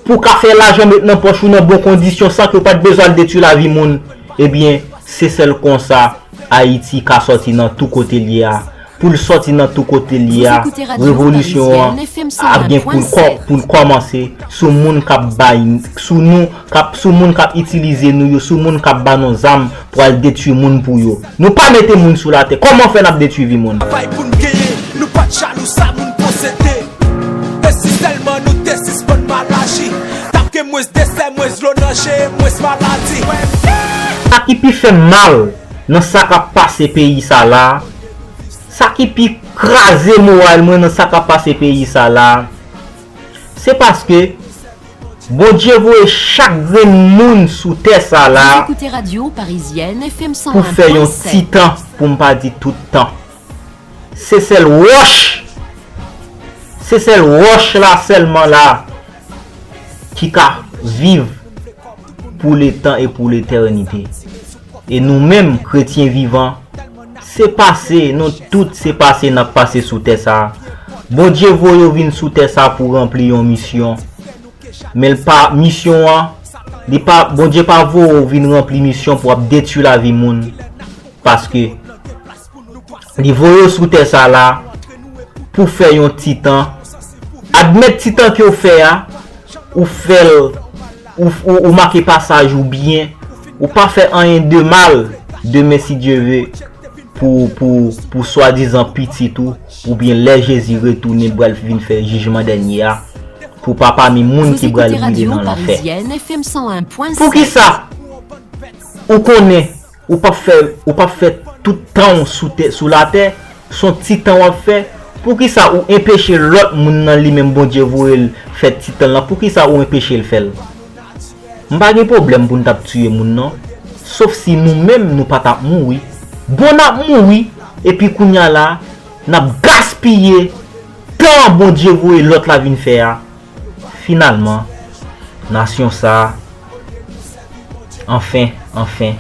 pou w ka fè lajan met nan pòch ou nan bon kondisyon san ke w pa t bezwen al detwi lavi moun. Ebyen, se sèl konsa Ayiti ka sòti nan tou kote l ye a. Pou l sòti nan tou kote l ye a, revolisyon an ap gen pou l kò-, pou l kòmanse sou moun k ap bay, sou nou, k ap, sou moun k ap itilize nou yo, sou moun k ap ba nou zam pou al detwi moun pou yo. Nou pa mete moun sou latè. Kòman fè n ap detwi vi moun? Travay pou n genyen, nou pa t jalou sa moun posede. E si sèlman nou te sispann mal aji, t ap gen mwens desè, mwens dlo nan je, mwens maladi. Sa ki pi fè m mal nan sa k ap pase peyi sa la, sa ki pi kraze moral mwen nan sa k ap pase peyi sa la, se paske Bondye voye chak grenn moun sou tè sa la pou fè yon ti tan, pou m pa di tout tan. Se sèl wòch, se sèl wòch la sèlman la ki ka viv pou letan e pou letènite. E nou menm, kretyen vivan, se pase, nou tout se pase n ap pase sou tè sa a. Bondye voye w vin sou tè sa a pou ranpli yon misyon. Men l pa, misyon an, li pa, Bondye pa voye w vin ranpli misyon pou ap detwi lavi moun. Paske li voye w sou tè sa la pou fè yon ti tan. Admèt ti tan ke w fè a, ou fè l, ou, ou, ou make pasaj ou byen, ou pa fè anyen de mal, demen si Dye ve, pou, pou, pou swadizan pitit ou, oubyen lè Jezi retounen pral vin fè jijman dènye a, pou pa pami moun ki pral brile nan lanfè. Poukisa ou konnen ou p ap fè, ou p ap fè tout tan w sou tè, sou latè, se yon ti tan w ap fè? Poukisa ou enpeche lòt moun nan li menm Bondye voye l fè ti tan l lan? Poukisa ou enpeche l fè l? M pa gen pwoblèm pou n t ap tiye moun non. Sof si nou menm nou pa t ap mouri. Bon n ap mouri, epi kounya la, n ap gaspiye tan Bondye voye lòt la vin fè a. Finalman, nasyon sa a, anfen, anfen,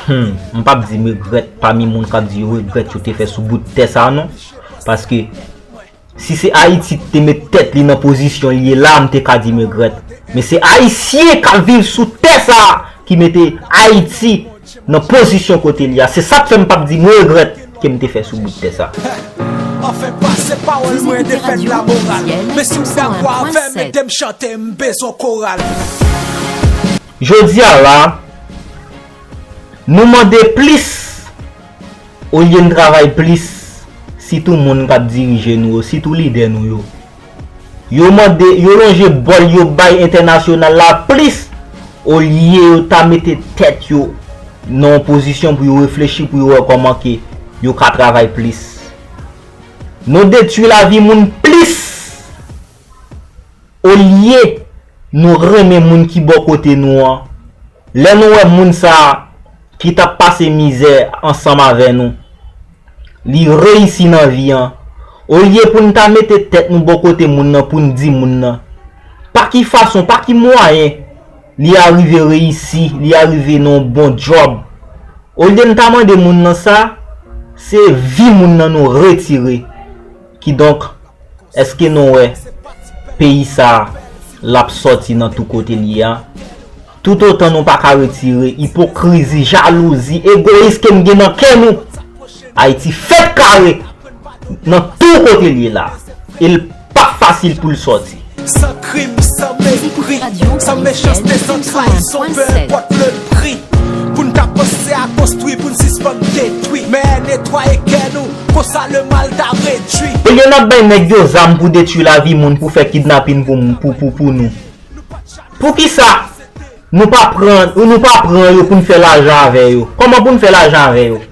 hmm, m p ap di m regrèt pami moun k ap di yo regrèt yo te fè sou bout tè sa a non. Paske si se Ayiti ki te met tèt li nan pozisyon l ye la, m te ka di m regrèt. Men se Ayisyen k ap viv sou tè sa a ki mete Ayiti nan pozisyon kote l ye a. Se sa k fè m p ap di m regrèt ke m te fè sou bout tè sa. Anfen, pase pawòl mwen, defèt la moral. Men si w dakò avè m, ede m chante, m bezwen koral. Jodi a la, nou mande plis olye n travay plis, sitou moun k ap dirije nou yo, sitou lidè nou yo. Yo mande, yo lonje bòl yo bay entènasyonal la plis, olye yo ta mete tèt yo nan yon pozisyon pou yo reflechi, pou yo wè kòman ke yo ka travay plis. Nou detwi lavi moun plis, olye nou renmen moun ki bò kote nou an. Lè nou wè moun sa a ki t ap pase mizè ansanm avè nou, li reyisi nan vi an, olye pou n ta mete tèt nou bò kote moun nan pou n di moun nan pa ki fason, pa ki mwayen li arive reyisi, li arive nan yon bon djòb, olye n ta mande moun nan sa, se vi moun nan nou retire. Kidonk, èske nou wè peyi sa a, l ap sòti nan tou kote l ye a? Toutotan nou pa ka retire ipokrizi, jalouzi, egoyis ke n gen nan kè nou, Ayiti fèt kare nan tou kote l ye la. E l p ap fasil pou l sòti. San krim, san mepri, san mechanste, san trayizon, pe enpòt le pri. Pou n ta panse a konstwi, pou n sispann detwi. Men netwaye kè nou, konsa le mal ta redwi. Olye n ap bay nèg yo zam pou detwi lavi moun, pou fè kidnapin pou, pou, pou, pou nou. Poukisa nou pa pran, nou pa pran yo pou n fè lajan avè yo? Kòman pou n fè lajan avè yo?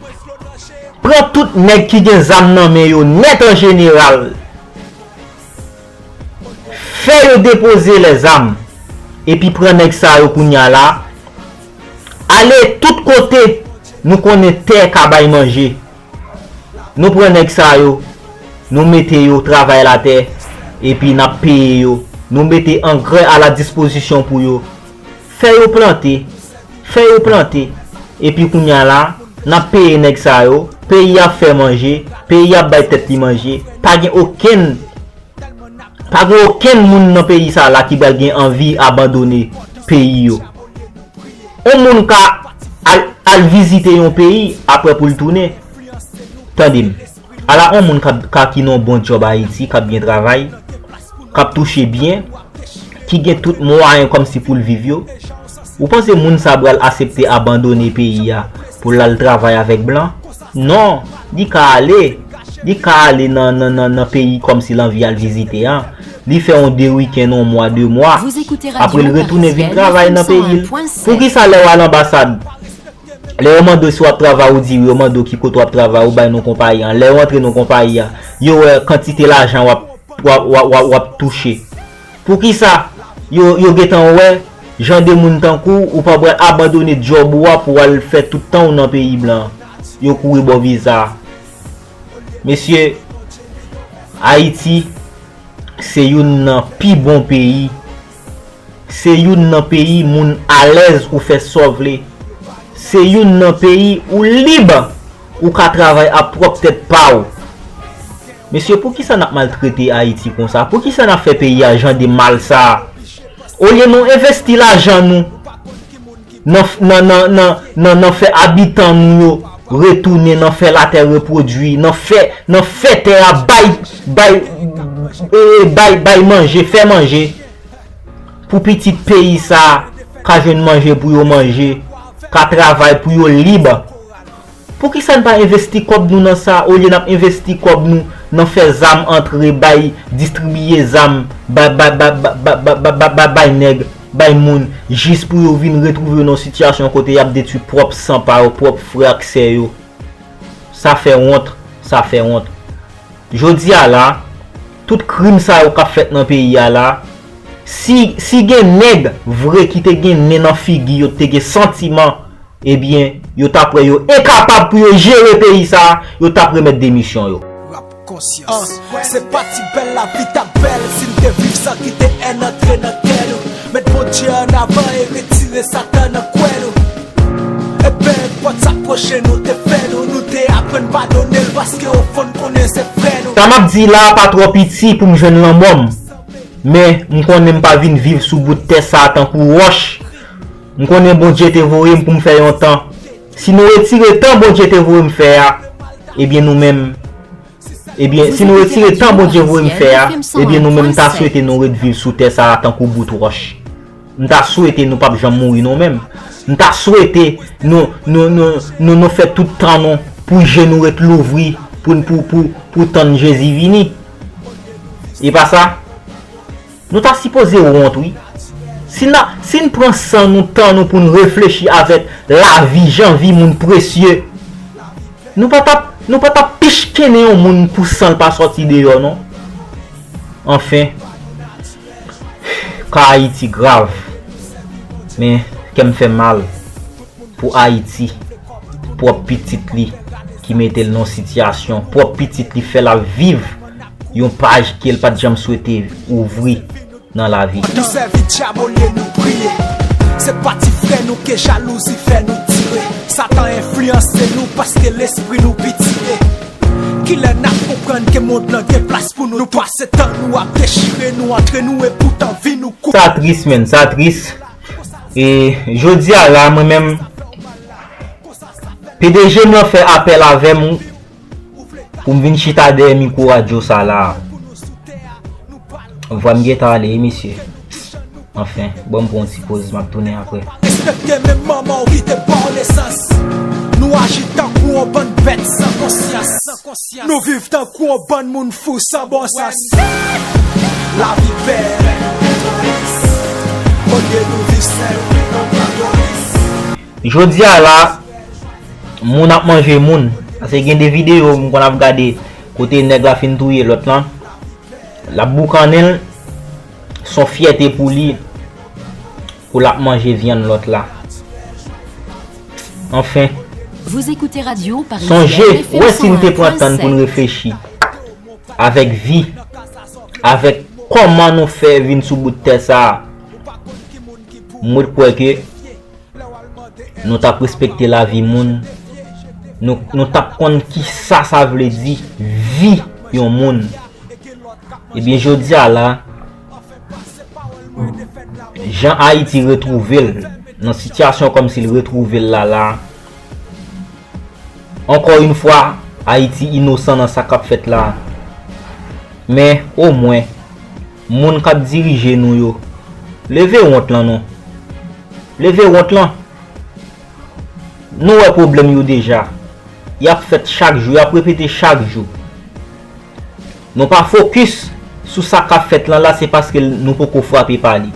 Pran tout nèg ki gen zam nan men yo nèt an jeneral. Fè yo depoze lèzam. Epi pran nèg sa yo kounya la. Ale tout kote nou konnen tè ka bay manje. Nou pran nèg sa yo, nou mete yo travay latè, epi n ap peye yo. Nou mete angrè a la dispozisyon pou yo. Fè yo plante, fè yo plante. Epi kounya la, n ap peye nèg sa yo. Peyi ap fè manje, peyi ap bay tèt li manje. Pa gen okenn Pa gen okenn moun nan peyi sa la ki pral gen anvi abandone peyi yo. Yon moun ka al, al vizite yon peyi apre pou l tounen. Tande m. Ala yon moun k ap, ka ki nan yon bon djòb Ayiti, k ap byen travay, k ap touche byen, ki gen tout mwayen kòmsi pou l viv yo. Ou panse moun sa pral asepte abandone peyi a pou l al travay avèk blan? Non, li ka ale. Li ka ale nan, nan, nan, nan peyi kòmsi l anvi al vizite a. Li fè yon de wikenn, yon mwa, de mwa. Apre l retounen vin travay nan peyi l. Poukisa lè w al anbasad, lè yo mande w si w ap travay, ou di wi, yo mande w ki kote w ap travay, ou bay non konpayi an. Lè yo antre nan konpayi a, yo wè kantite lajan w ap, w ap, w ap, w ap, w ap touche. Poukisa yo, yo gentan wè jan de moun tankou w, ou pa pral abandone djòb ou a pou w al fè tout tan w nan peyi blan? Yo kouri ba w viza. Mesye, Ayiti se youn nan pi bon peyi. Se youn nan peyi moun alèz ou fè sa w vle. Se youn nan peyi ou lib, ou ka travay ap pwòp tèt pa w. Mesye, poukisa n ap maltrete Ayiti konsa? Poukisa n ap fè peyi a jan de mal sa a? Olye nou envesti lajan nou nan, nan, nan, nan, nan, nan fè abitan nou yo retounen, nan fè latè repwodui, nan fè, nan fè tè a bay, bay, e, bay, bay manje, fè manje pou pitit peyi sa a ka jwenn manje pou yo manje, ka travay pou yo lib. Poukisa n pa envesti kòb nou nan sa, olye n ap envesti kòb nou nan fè zam antre, bay, distribiye zam, bay, bay, bay, bay, bay, bay, bay, bay, bay nèg, bay moun, jis pou yo vin retwouve yo nan yon sitiyasyon kote y ap detwi pwòp san pa yo, pwòp frè ak sè yo? Sa fè wont, sa fè wont. Jodi a la, tout krim sa yo k ap fèt nan peyi a la, si, si gen nèg vre ki te gen nen nan figi yo, te gen santiman, ebyen, yo ta prè, yo enkapab pou yo jere peyi sa a, yo t ap remèt demisyon yo. Rap konsyans. Se pa ti bèl lavi t ap bèl si n te viv san kite èn antre nan kè nou. Met Bondye an avan e retire Satan nan kwè nou. Epi, pòt sa pwoche nou te fè nou, nou te aprann padone l paske o fon n konnen se frè nou. Sa m ap di la a pa twò piti pou m jwenn lanmò m. Men, m konnen m pa vin viv sou bout tè sa a tankou wòch. M konnen Bondye te voye m pou m fè yon tan. Si nou retire tan Bondye te voye m fè a, ebyen nou menm, ebyen, si nou retire tan Bondye voye m fè a, ebyen nou menm m ta swete nou ret viv sou tè sa a tankou bout wòch. M ta swete nou p ap janm mouri nou menm. M ta swete nou, nou, nou, nou, nou fè tout tan nou pou je nou ret louvri pou, pou, pou, pou tann Jezi vini. E pa sa? Nou ta sipoze wont, wi. Si n a, si n pran san nou, tan nou pou n reflechi avèk lavi, jan vi moun presye, nou pa t ap, nou pa t ap pichkennen yon moun pou san l pa sòti deyò, non. Anfen, ka Ayiti grav, men kè m fè mal pou Ayiti, pwòp pitit li ki mete l nan yon sitiyasyon, pwòp pitit li fè l ap viv yon paj ke l pa t janm swete ouvri nan lavi. Nou sèvi dyab olye nou priye. Se pa ti frè nou ke jalouzi fè nou tire. Satan enfliyanse nou paske lespri nou pitye. Kilè n ap konprann ke mond lan gen plas pou nou? Nou pase tan nou ap dechire nou antre nou, epoutan vi nou koupe. Sa tris, menn, sa tris. E jodi a la, mwen menm, P D G m lan fè apèl avè m pou m vin chita dèyè mikwo radyo sa la. Vwa m gentan ale, wi, mesye. Anfen, ban m pran yon ti poz, m ap tounen apre. Respekte menm manman w ki te ba w nesans. Nou aji tankou yon bann bèt san konsyans. Nou viv tankou yon bann moun fou san bon sans. Lavi bèl, olye nou viv senp. Jodi a la, moun ap manje moun. Paske gen de videyo m konn ap gade kote nèg la fin touye lòt lan. L ap boukannen l, s on fyète pou li, pou l ap manje vyann lòt la. Anfen, sonje, wè si n te pran tan n pou n reflechi avèk vi, avèk kòman nou fè vin sou bout tè sa a, mwen kwè ke nou t ap respekte lavi moun, nou, nou t ap konn kisa sa vle di vi yon moun. Ebyen, jodi a la, jan Ayiti retwouve l nan sitiyasyon kòmsi l retwouve l la la, ankò yon fwa, Ayiti inosan nan sa k ap fèt la. Men, omwen, moun k ap dirije nou yo, leve wont lan non. Leve wont lan. Nou wè pwoblèm yo deja. Y ap fèt chak jou, y ap repete chak jou. Nou pa fokis sou sa k ap fèt lan la, se paske nou poko frape pa li.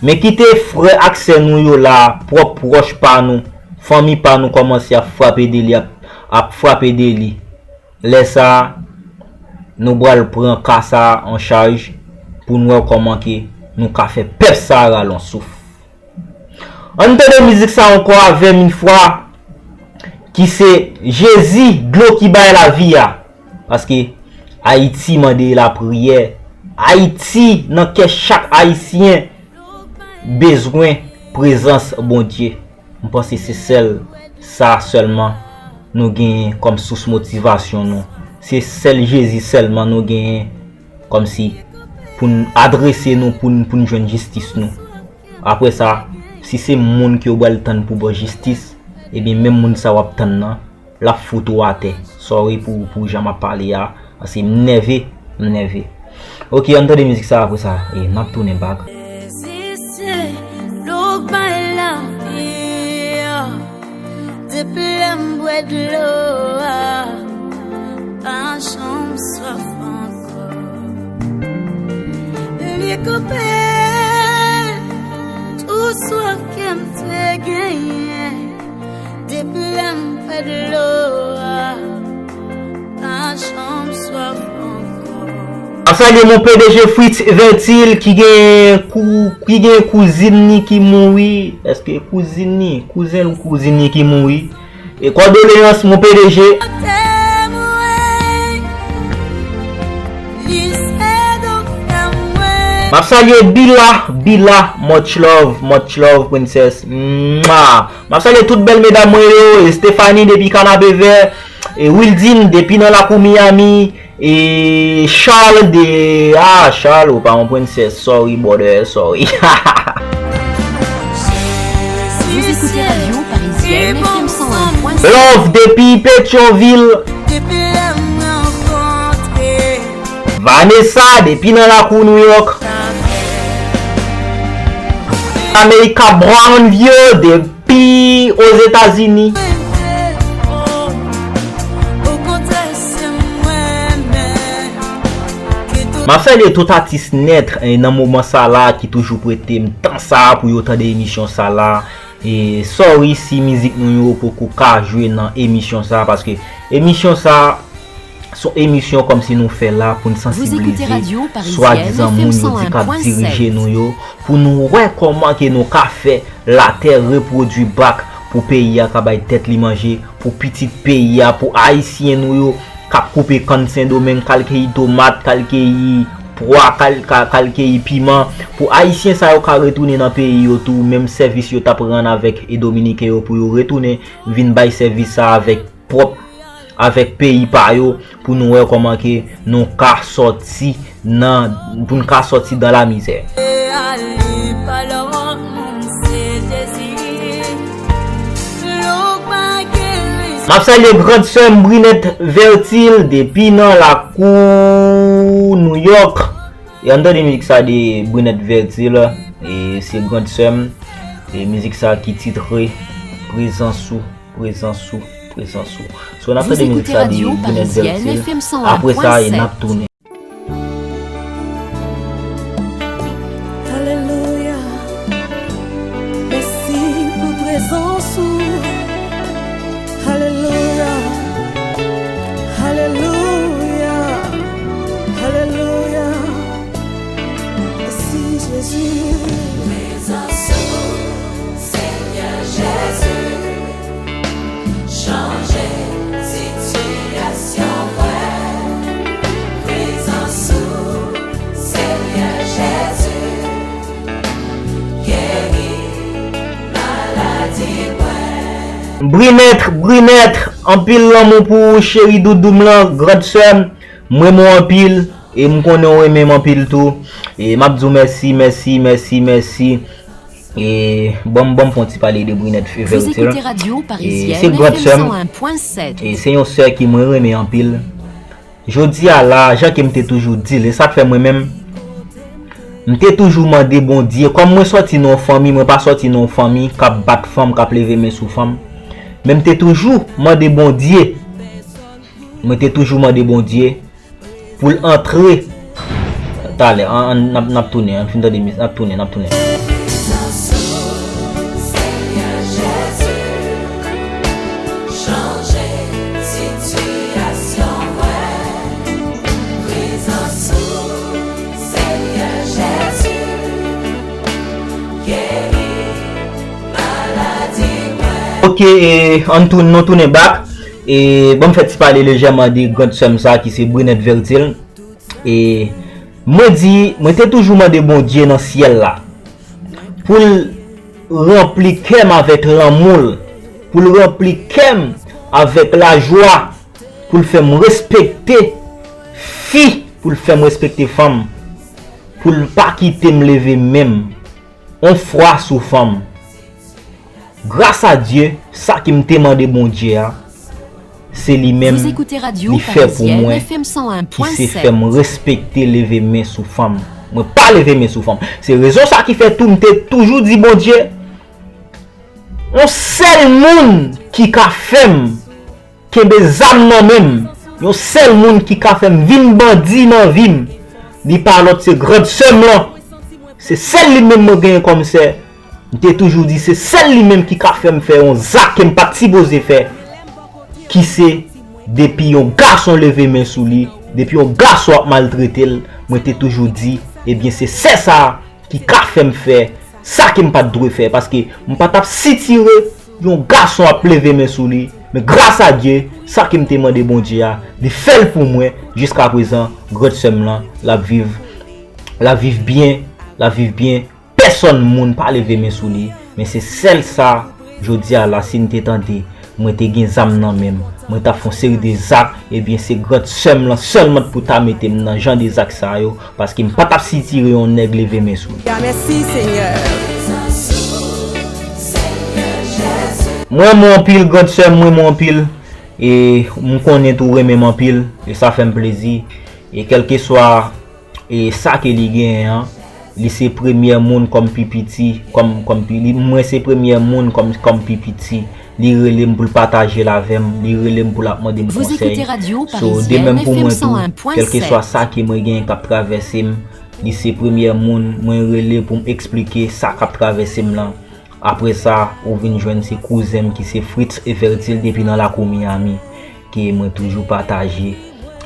Men kite frè ak sè nou yo la, pwòp pwòch pa nou, fanmi pa nou kòmanse ap frape de li, ap, ap frape de li. Lè sa a, nou pral pran ka sa a an chaj pou n wè kòman ke nou ka fè pèp sa a rale yon souf. Ann tande mizik sa ankò avè m yon fwa, ki se Jezi, dlo ki bay lavi a. Paske Ayiti mande lapriyè. Ayiti nan kè chak Ayisyen bezwen prezans Bondye. M panse se sèl sa sèlman nou genyen kòm sous motivasyon nou. Se sèl Jezi sèlman nou genyen kòmsi pou n adrese nou, pou n, pou n jwenn jistis nou. Apre sa, si se moun ke w pral tann pou ba w jistis, ebyen menm moun sa w ap tann nan, l ap fout ou atè. Sorry pou, pou jan m ap pale a, paske m nève, m nève. Ok, ann tande mizik sa, apre sa, e n ap tounen back. Reziste, dlo k bay lavi a. Depi lè m bwè dlo a, pa janm swaf ankò. Li koupe tout swaf ke m te genyen. Depi lè m bwè dlo a, pa janm swaf ankò. Ap salye mon P D G Fritz Vertil ki gen kou, ki gen kouzin ni ki mouri. Èske kouzin ni, kouzen l ou kouzin ni ki mouri? E kondoleyans mon P D G. M ap salye Bila, Bila, much love, much love, princess. Mwah. M ap salye tout bèl medam mwen yo, e Stephanie depi Kanapevè, e Wildine depi nan lakou Miami, e Charles de, ah, Charles, ou pa yon princess, sorry, brother, sorry. Vous écoutez Radio Parisienne, F M cent un point cinq. Love depi Petyonvil. Vanessa depi nan lakou New York. America Brown vye depi Ozetazini. M ap salye tout atis nèt, eh, nan moman sa la ki toujou prete m tan sa pou yo tande emisyon sa la. E sorry si mizik nou yo poko ka jwe nan emisyon sa, paske emisyon sa se yon emisyon kòmsi nou fè la pou n sansibilize swadizan moun yo di k ap dirije nou yo, pou nou wè kòman ke nou ka fè latè repwodui back pou peyi a ka bay tèt li manje, pou pitit peyi a, pou ayisyen nou yo k ap koupe kann Sendomeng, k al keyi tomat, k al keyi pwa, k al, k al, k al keyi piman, pou ayisyen sa yo ka retounen nan peyi yo tou, menm sèvis yo t ap rann avèk e dominiken yo pou yo retounen vin bay sèvis sa avèk pwòp, avèk peyi pa yo, pou nou wè kòman ke nou ka sòti nan, pou n ka sòti dan lamizè. M ap salye grand sè m Brinette Vertil depi nan lakou New York. E ann tande mizik sa de Brinette Vertil, e se grand sè m, e mizik sa ki titre Prezans ou, prezans ou, prezans ou. So n ap tande mizik sa de Brinette Vertil, apre sa e n ap tounen. Alelouya. Mèsi pou prezans ou. Alelouya. Alelouya. Alelouya. Mèsi Jezi. Prezans ou, Senyè Jezi. Chanje sitiyasyon mwen. Prezans ou, Senyè Jezi, geri maladi mwen. Brinette, Brinette, anpil lanmou pou ou, cheri doudou m lan, grand sè m, m renmen w anpil. E m konnen w renmen m anpil tou. E m ap di w mèsi, mèsi, mèsi, mèsi. E ban m, ban m fè yon ti pale de Brinette Fertil. E se grand sè m. E se yon sè ki mwen renmen anpil. Jodi a la, jan ke m te toujou di l, e sa k fè mwen menm, m te toujou mande Bondye, kòm mwen sòti nan yon fanmi, mwen pa sòti nan yon fanmi k ap bat fanm, k ap leve men sou fanm. Men m te toujou mande Bondye, mwen te toujou mande Bondye pou l antre. Talè, an, an, n ap, n ap tounen, an fin tande mizik, n ap tounen, n ap tounen. Ok, e, ann tou-, nou tounen back. E, ban m fè ti pale lejèman de grand sè m sa ki se Brinette Fertil. E, mwen di, mwen te toujou mande Bondye nan syèl la pou l ranpli kè m avèk lanmou l, pou l ranpli kè m avèk lajwa, pou l fè m respekte fi, pou l fè m respekte fanm, pou l pa kite m leve men m yon fwa sou fanm. Gras a Dye, sa ke m te mande Bondye a, se li menm li fè pou mwen, ki se fè m respekte leve men sou fanm. Mwen pa leve men sou fanm. Se rezon sa ki fè tou m te toujou di Bondye, yon sèl moun ki ka fè m kenbe zam nan men m, yon sèl moun ki ka fè m vin bandi nan vi m, li pa lòt se grand sè m lan. Se sèl li menm mwen genyen kòm sè. M te toujou di se sèl li menm ki ka fè m fè yon zak ke m pa t sipoze fè, ki se depi yon gason leve men sou li, depi yon gason ap maltrete l, mwen te toujou di, ebyen se sè sa a ki ka fè m fè sa ke m pa t dwe fè, paske m pa t ap sitire yon gason ap leve men sou li. Men gras a Dye, sa ke m te mande Bondye a, li fè l pou mwen. Jiskaprezan, grand sè m lan, l ap viv, l ap viv byen, l ap viv byen. Pèsonn moun pa leve men sou li, men se sèl sa, jodi a la, si n te tande, mwen te gen zam nan men m, mwen t ap fè yon seri de zak, ebyen se grand sè m lan sèlman pou ta mete m nan jan de zak sa yo, paske m pa t ap sitire yon nèg leve men sou li. Mwen renmen w anpil, grand sè m, mwen renmen w anpil. E m konnen tou renmen m anpil, e sa fè m plezi. E kèlkeswa e sa ke li genyen an, li se premyè moun kòm pi piti, kòm, kòm pi, li, mwen se premyè moun kòm, kòm pi piti. Li rele m pou l pataje l avè m, li rele m pou l ap mande m konsèy. So, de menm pou mwen tou, kèlkeswa sa ke mwen genyen k ap travèse m, li se premyè moun mwen rele pou m eksplike sa k ap travèse m lan. Apre sa, ou vin jwenn se kouzen m ki se Fritz Fertil depi nan lakou Miami, ke mwen toujou pataje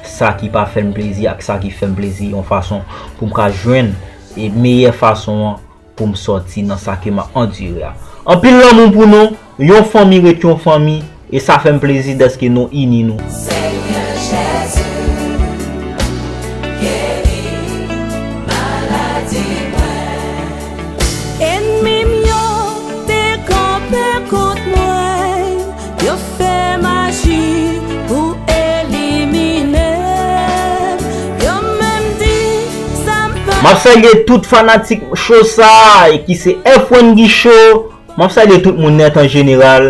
sa ki pa fè m plezi ak sa ki fè m plezi yon fason pou m ka jwenn e meyè fason an pou m sòti nan sa ke m ap andire a. Anpil lanmou pou nou, yon fanmi ret yon fanmi, e sa fè m plezi dèske nou ini nou. Senyè Jezi, geri maladi mwen. Ènmi m yo te kanpe kont mwen, yo fè maji pou elimine m. Yo menm di sa m pa. M ap salye tout fanatik show sa a, e ki se F Wendy Show. M ap salye tout moun nèt an jeneral.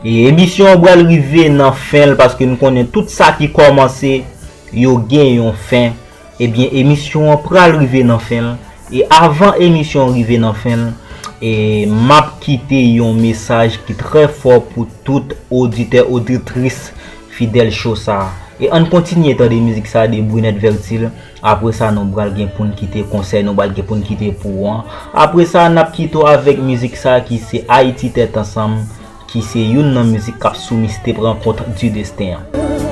E emisyon an pral rive nan fen l, paske n konnen tout sa ki kòmanse, yo gen yon fen. Ebyen, emisyon an pral rive nan fen l. E avan emisyon an rive nan fen l, e m ap kite yon mesaj ki trè fò pou tout oditè, oditris fidèl show sa a. E ann kontinye tande mizik sa a de Brinette Fertil. Apre sa, nou pral gen pou n kite konsèy, nou pral gen pou n kite pou an. Apre sa, n ap kite w avèk mizik sa a ki se Ayiti Tèt Ansanm, ki se youn nan mizik k ap sou mixtape Rencontre du Destin an.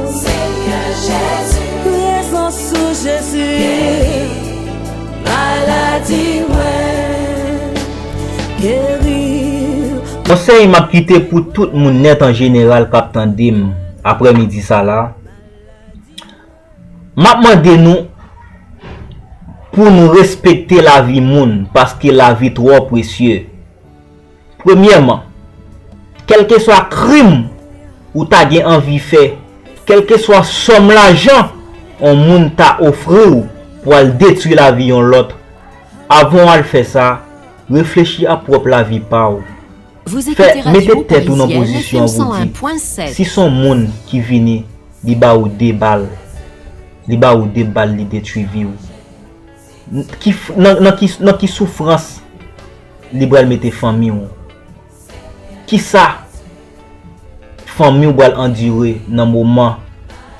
Senyè Jezi, prezans ou Jezi, maladi mwen, geri. Konsèy m ap kite pou tout moun nèt an jeneral k ap tande m aprèmidi sa la. M ap mande nou pou nou respekte lavi moun, paske lavi twò presye. Premyèman, kèlkeswa krim ou ta gen anvi fè, kèlkeswa sòm lajan yon moun ta ofri w w al detwi lavi yon lòt. Avan w al fè sa, reflechi a pwòp lavi pa w. Fè, mete tèt ou nan pozisyon pou di, si s on moun ki vini, li ba ou de bal, li ba ou de bal, li detwi vi w. Ki, nan, nan ki, nan ki soufrans li pral mete fanmi w? Kisa fanmi w pral andire nan moman,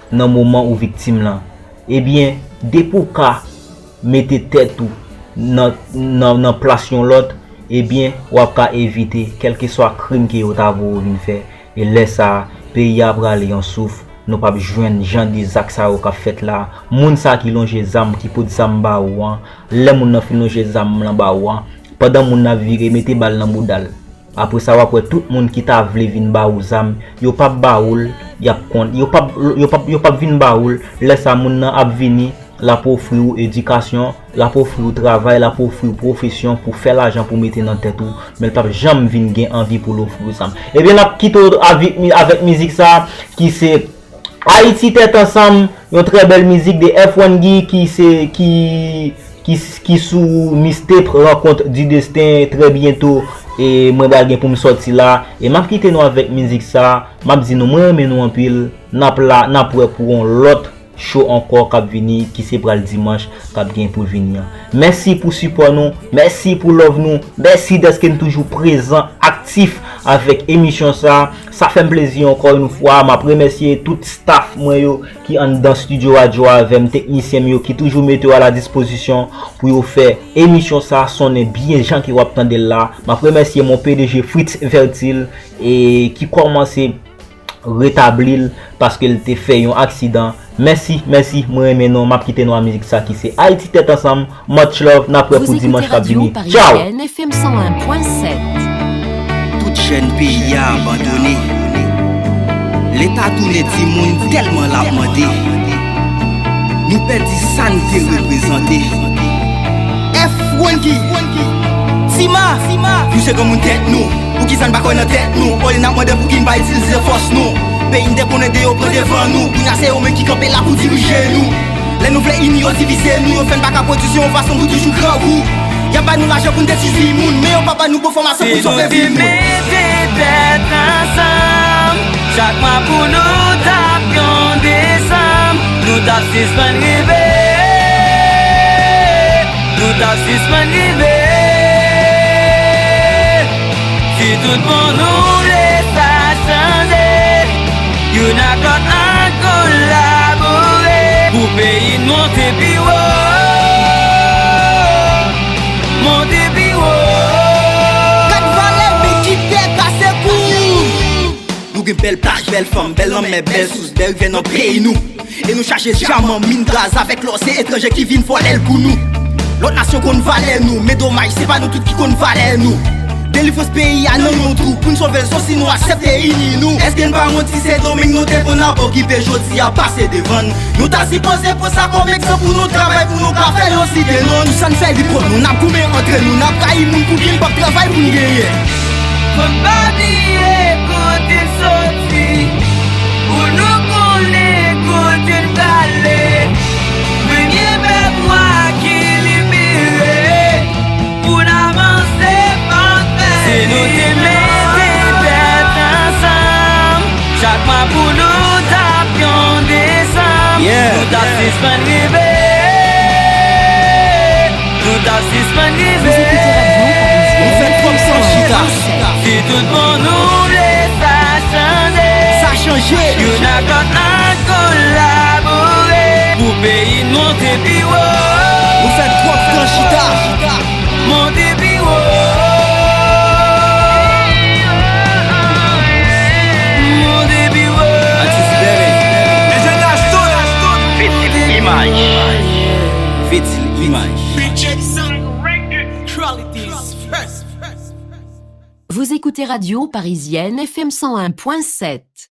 nan moman ou viktim lan? Ebyen, depi w ka mete tèt ou nan, nan, nan plas yon lòt, ebyen, w ap ka evite kèlkeswa krim ke yo ta voye w vin fè. E lè sa a, peyi a prale an souf, nou p ap jwenn jan de zak sa yo k ap fèt la. Moun sa ki lonje zam, ki pot zam ba ou an, lè moun nan fin lonje zam lan ba ou an, pandan moun nan ap vire, mete bal nan bouda l. Apre sa, w ap wè tout moun ki ta vle vin ba ou zam, yo p ap ba ou l, y ap kont, yo p ap, yo p ap, yo p ap vin ba ou l. Lè sa, moun nan ap vini, l ap ofri w edikasyon, l ap ofri w travay, l ap ofri w pwofesyon pou fè lajan pou mete nan tèt ou, men l p ap janm vin gen anvi pou l ofri w zam. Ebyen, n ap kite w avèk, avèk mizik sa a, ki se Ayiti Tèt Ansanm, yon trè bèl mizik de F one Guy ki se, ki, ki, ki sou mistape Rencontre du Destin trè byento, e mwen pral gen pou m sòti la. E m ap kite nou avèk mizik sa, m ap di nou mwen renmen nou anpil, n ap la, n ap wè pou yon lòt show ankò k ap vini, ki se pral dimanch k ap gen pou vini an. Mèsi pou sipò nou, mèsi pou love nou, mèsi dèske n toujou prezan, aktif avèk emisyon sa. Sa fè m plezi ankò yon fwa. M ap remèsye tout staff mwen yo ki anndan estidyo radyo a avè m, teknisyen m yo ki toujou mete yo a la dispozisyon pou yo fè emisyon sa sonnen byen jan ke w ap tande l la. M ap remèsye mon P D G Fritz Vertil, e ki kòmanse retabli l paske l te fè yon aksidan. Mèsi, mèsi, mwen renmen nou. M ap kite nou a mizik sa ki se Ayiti Tèt Ansanm, Much Love, n ap wè pou dimanch k ap vini. Tchaw! Vous écoutez Radio Parisienne F M cent un point sept. Tout jèn peyi a abandone. Leta tounen timoun tèlman l ap mande. Nou pèdi sa n te reprezante. F Wendy, Tima, nou se granmoun tèt nou. Poukisa n pa kwè nan tèt nou? Olye n ap mande poukisa n pa itilize fòs nou. Peyi n te konnen de yo pran devan nou. Kounye a se yo menm ki kanpe la pou dirije nou. Lè nou vle ini yo divize nou, yo fè n pa ka pwodui se yon fason pou toujou grangou. Y ap ba nou lajan pou n detwi vi moun, men yo pa ba nou bon fòmasyon pou n sove vi moun. Si nou te mete tèt ansanm, chak mwa pou nou t ap yon desanm, nou t ap sispann rive. Nou t ap sispann rive. Si tout bon nou vle sa chanje, youn ak lòt ann kolabore pou peyi n monte pi wo. Monte pi wo. Gad valè men ki tèt a se kou. Nou gen bèl plaj, bèl fanm, bèl lanmè, bèl sous, bèl rivyè nan peyi nou. E nou chaje dyaman, min, gaz avèk lò, se etranje ki vin vòlè l pou nou. Lòt nasyon konn valè nou, men domaj, se pa nou tout ki konn valè nou. Delivrans peyi a nan yon twou, pou n sove l, se si nou aksepte ini nou. Èske n pa wont si se Sendomeng nou te konn ap okipe, jodi a pase devan n? Nou ta sipoze pran sa kòm egzanp pou nou travay, pou nou ka fè yo site non n. Tout sa n fè li pran nou, n ap goumen antre nou, n ap rayi moun pou byen, n p ap travay pou n genyen. Fò n pa bliye kote n soti, pou nou konnen kote n prale. Premye pèp nwa ki libere, pou n avanse fò n fè. Si nou te mete tèt ansanm, chak mwa pou nou t ap yon desanm, yeah, nou t ap sispann rive. Nou t ap sispann rive. Vous écoutez Radio Parisien. Nou fè twòp tan chita. Si tout bon nou vle sa chanje. Sa chanje. Youn ak lòt ann kolabore pou peyi n monte pi wo. Nou fè twòp tan chita. Monte pi wo. Monte pi wo. Atis Bèlè. Enjenyè Stone. Fitil Imaj. Fitil Imaj. Quality is first. Vous écoutez Radio Parisienne F M cent un point sept.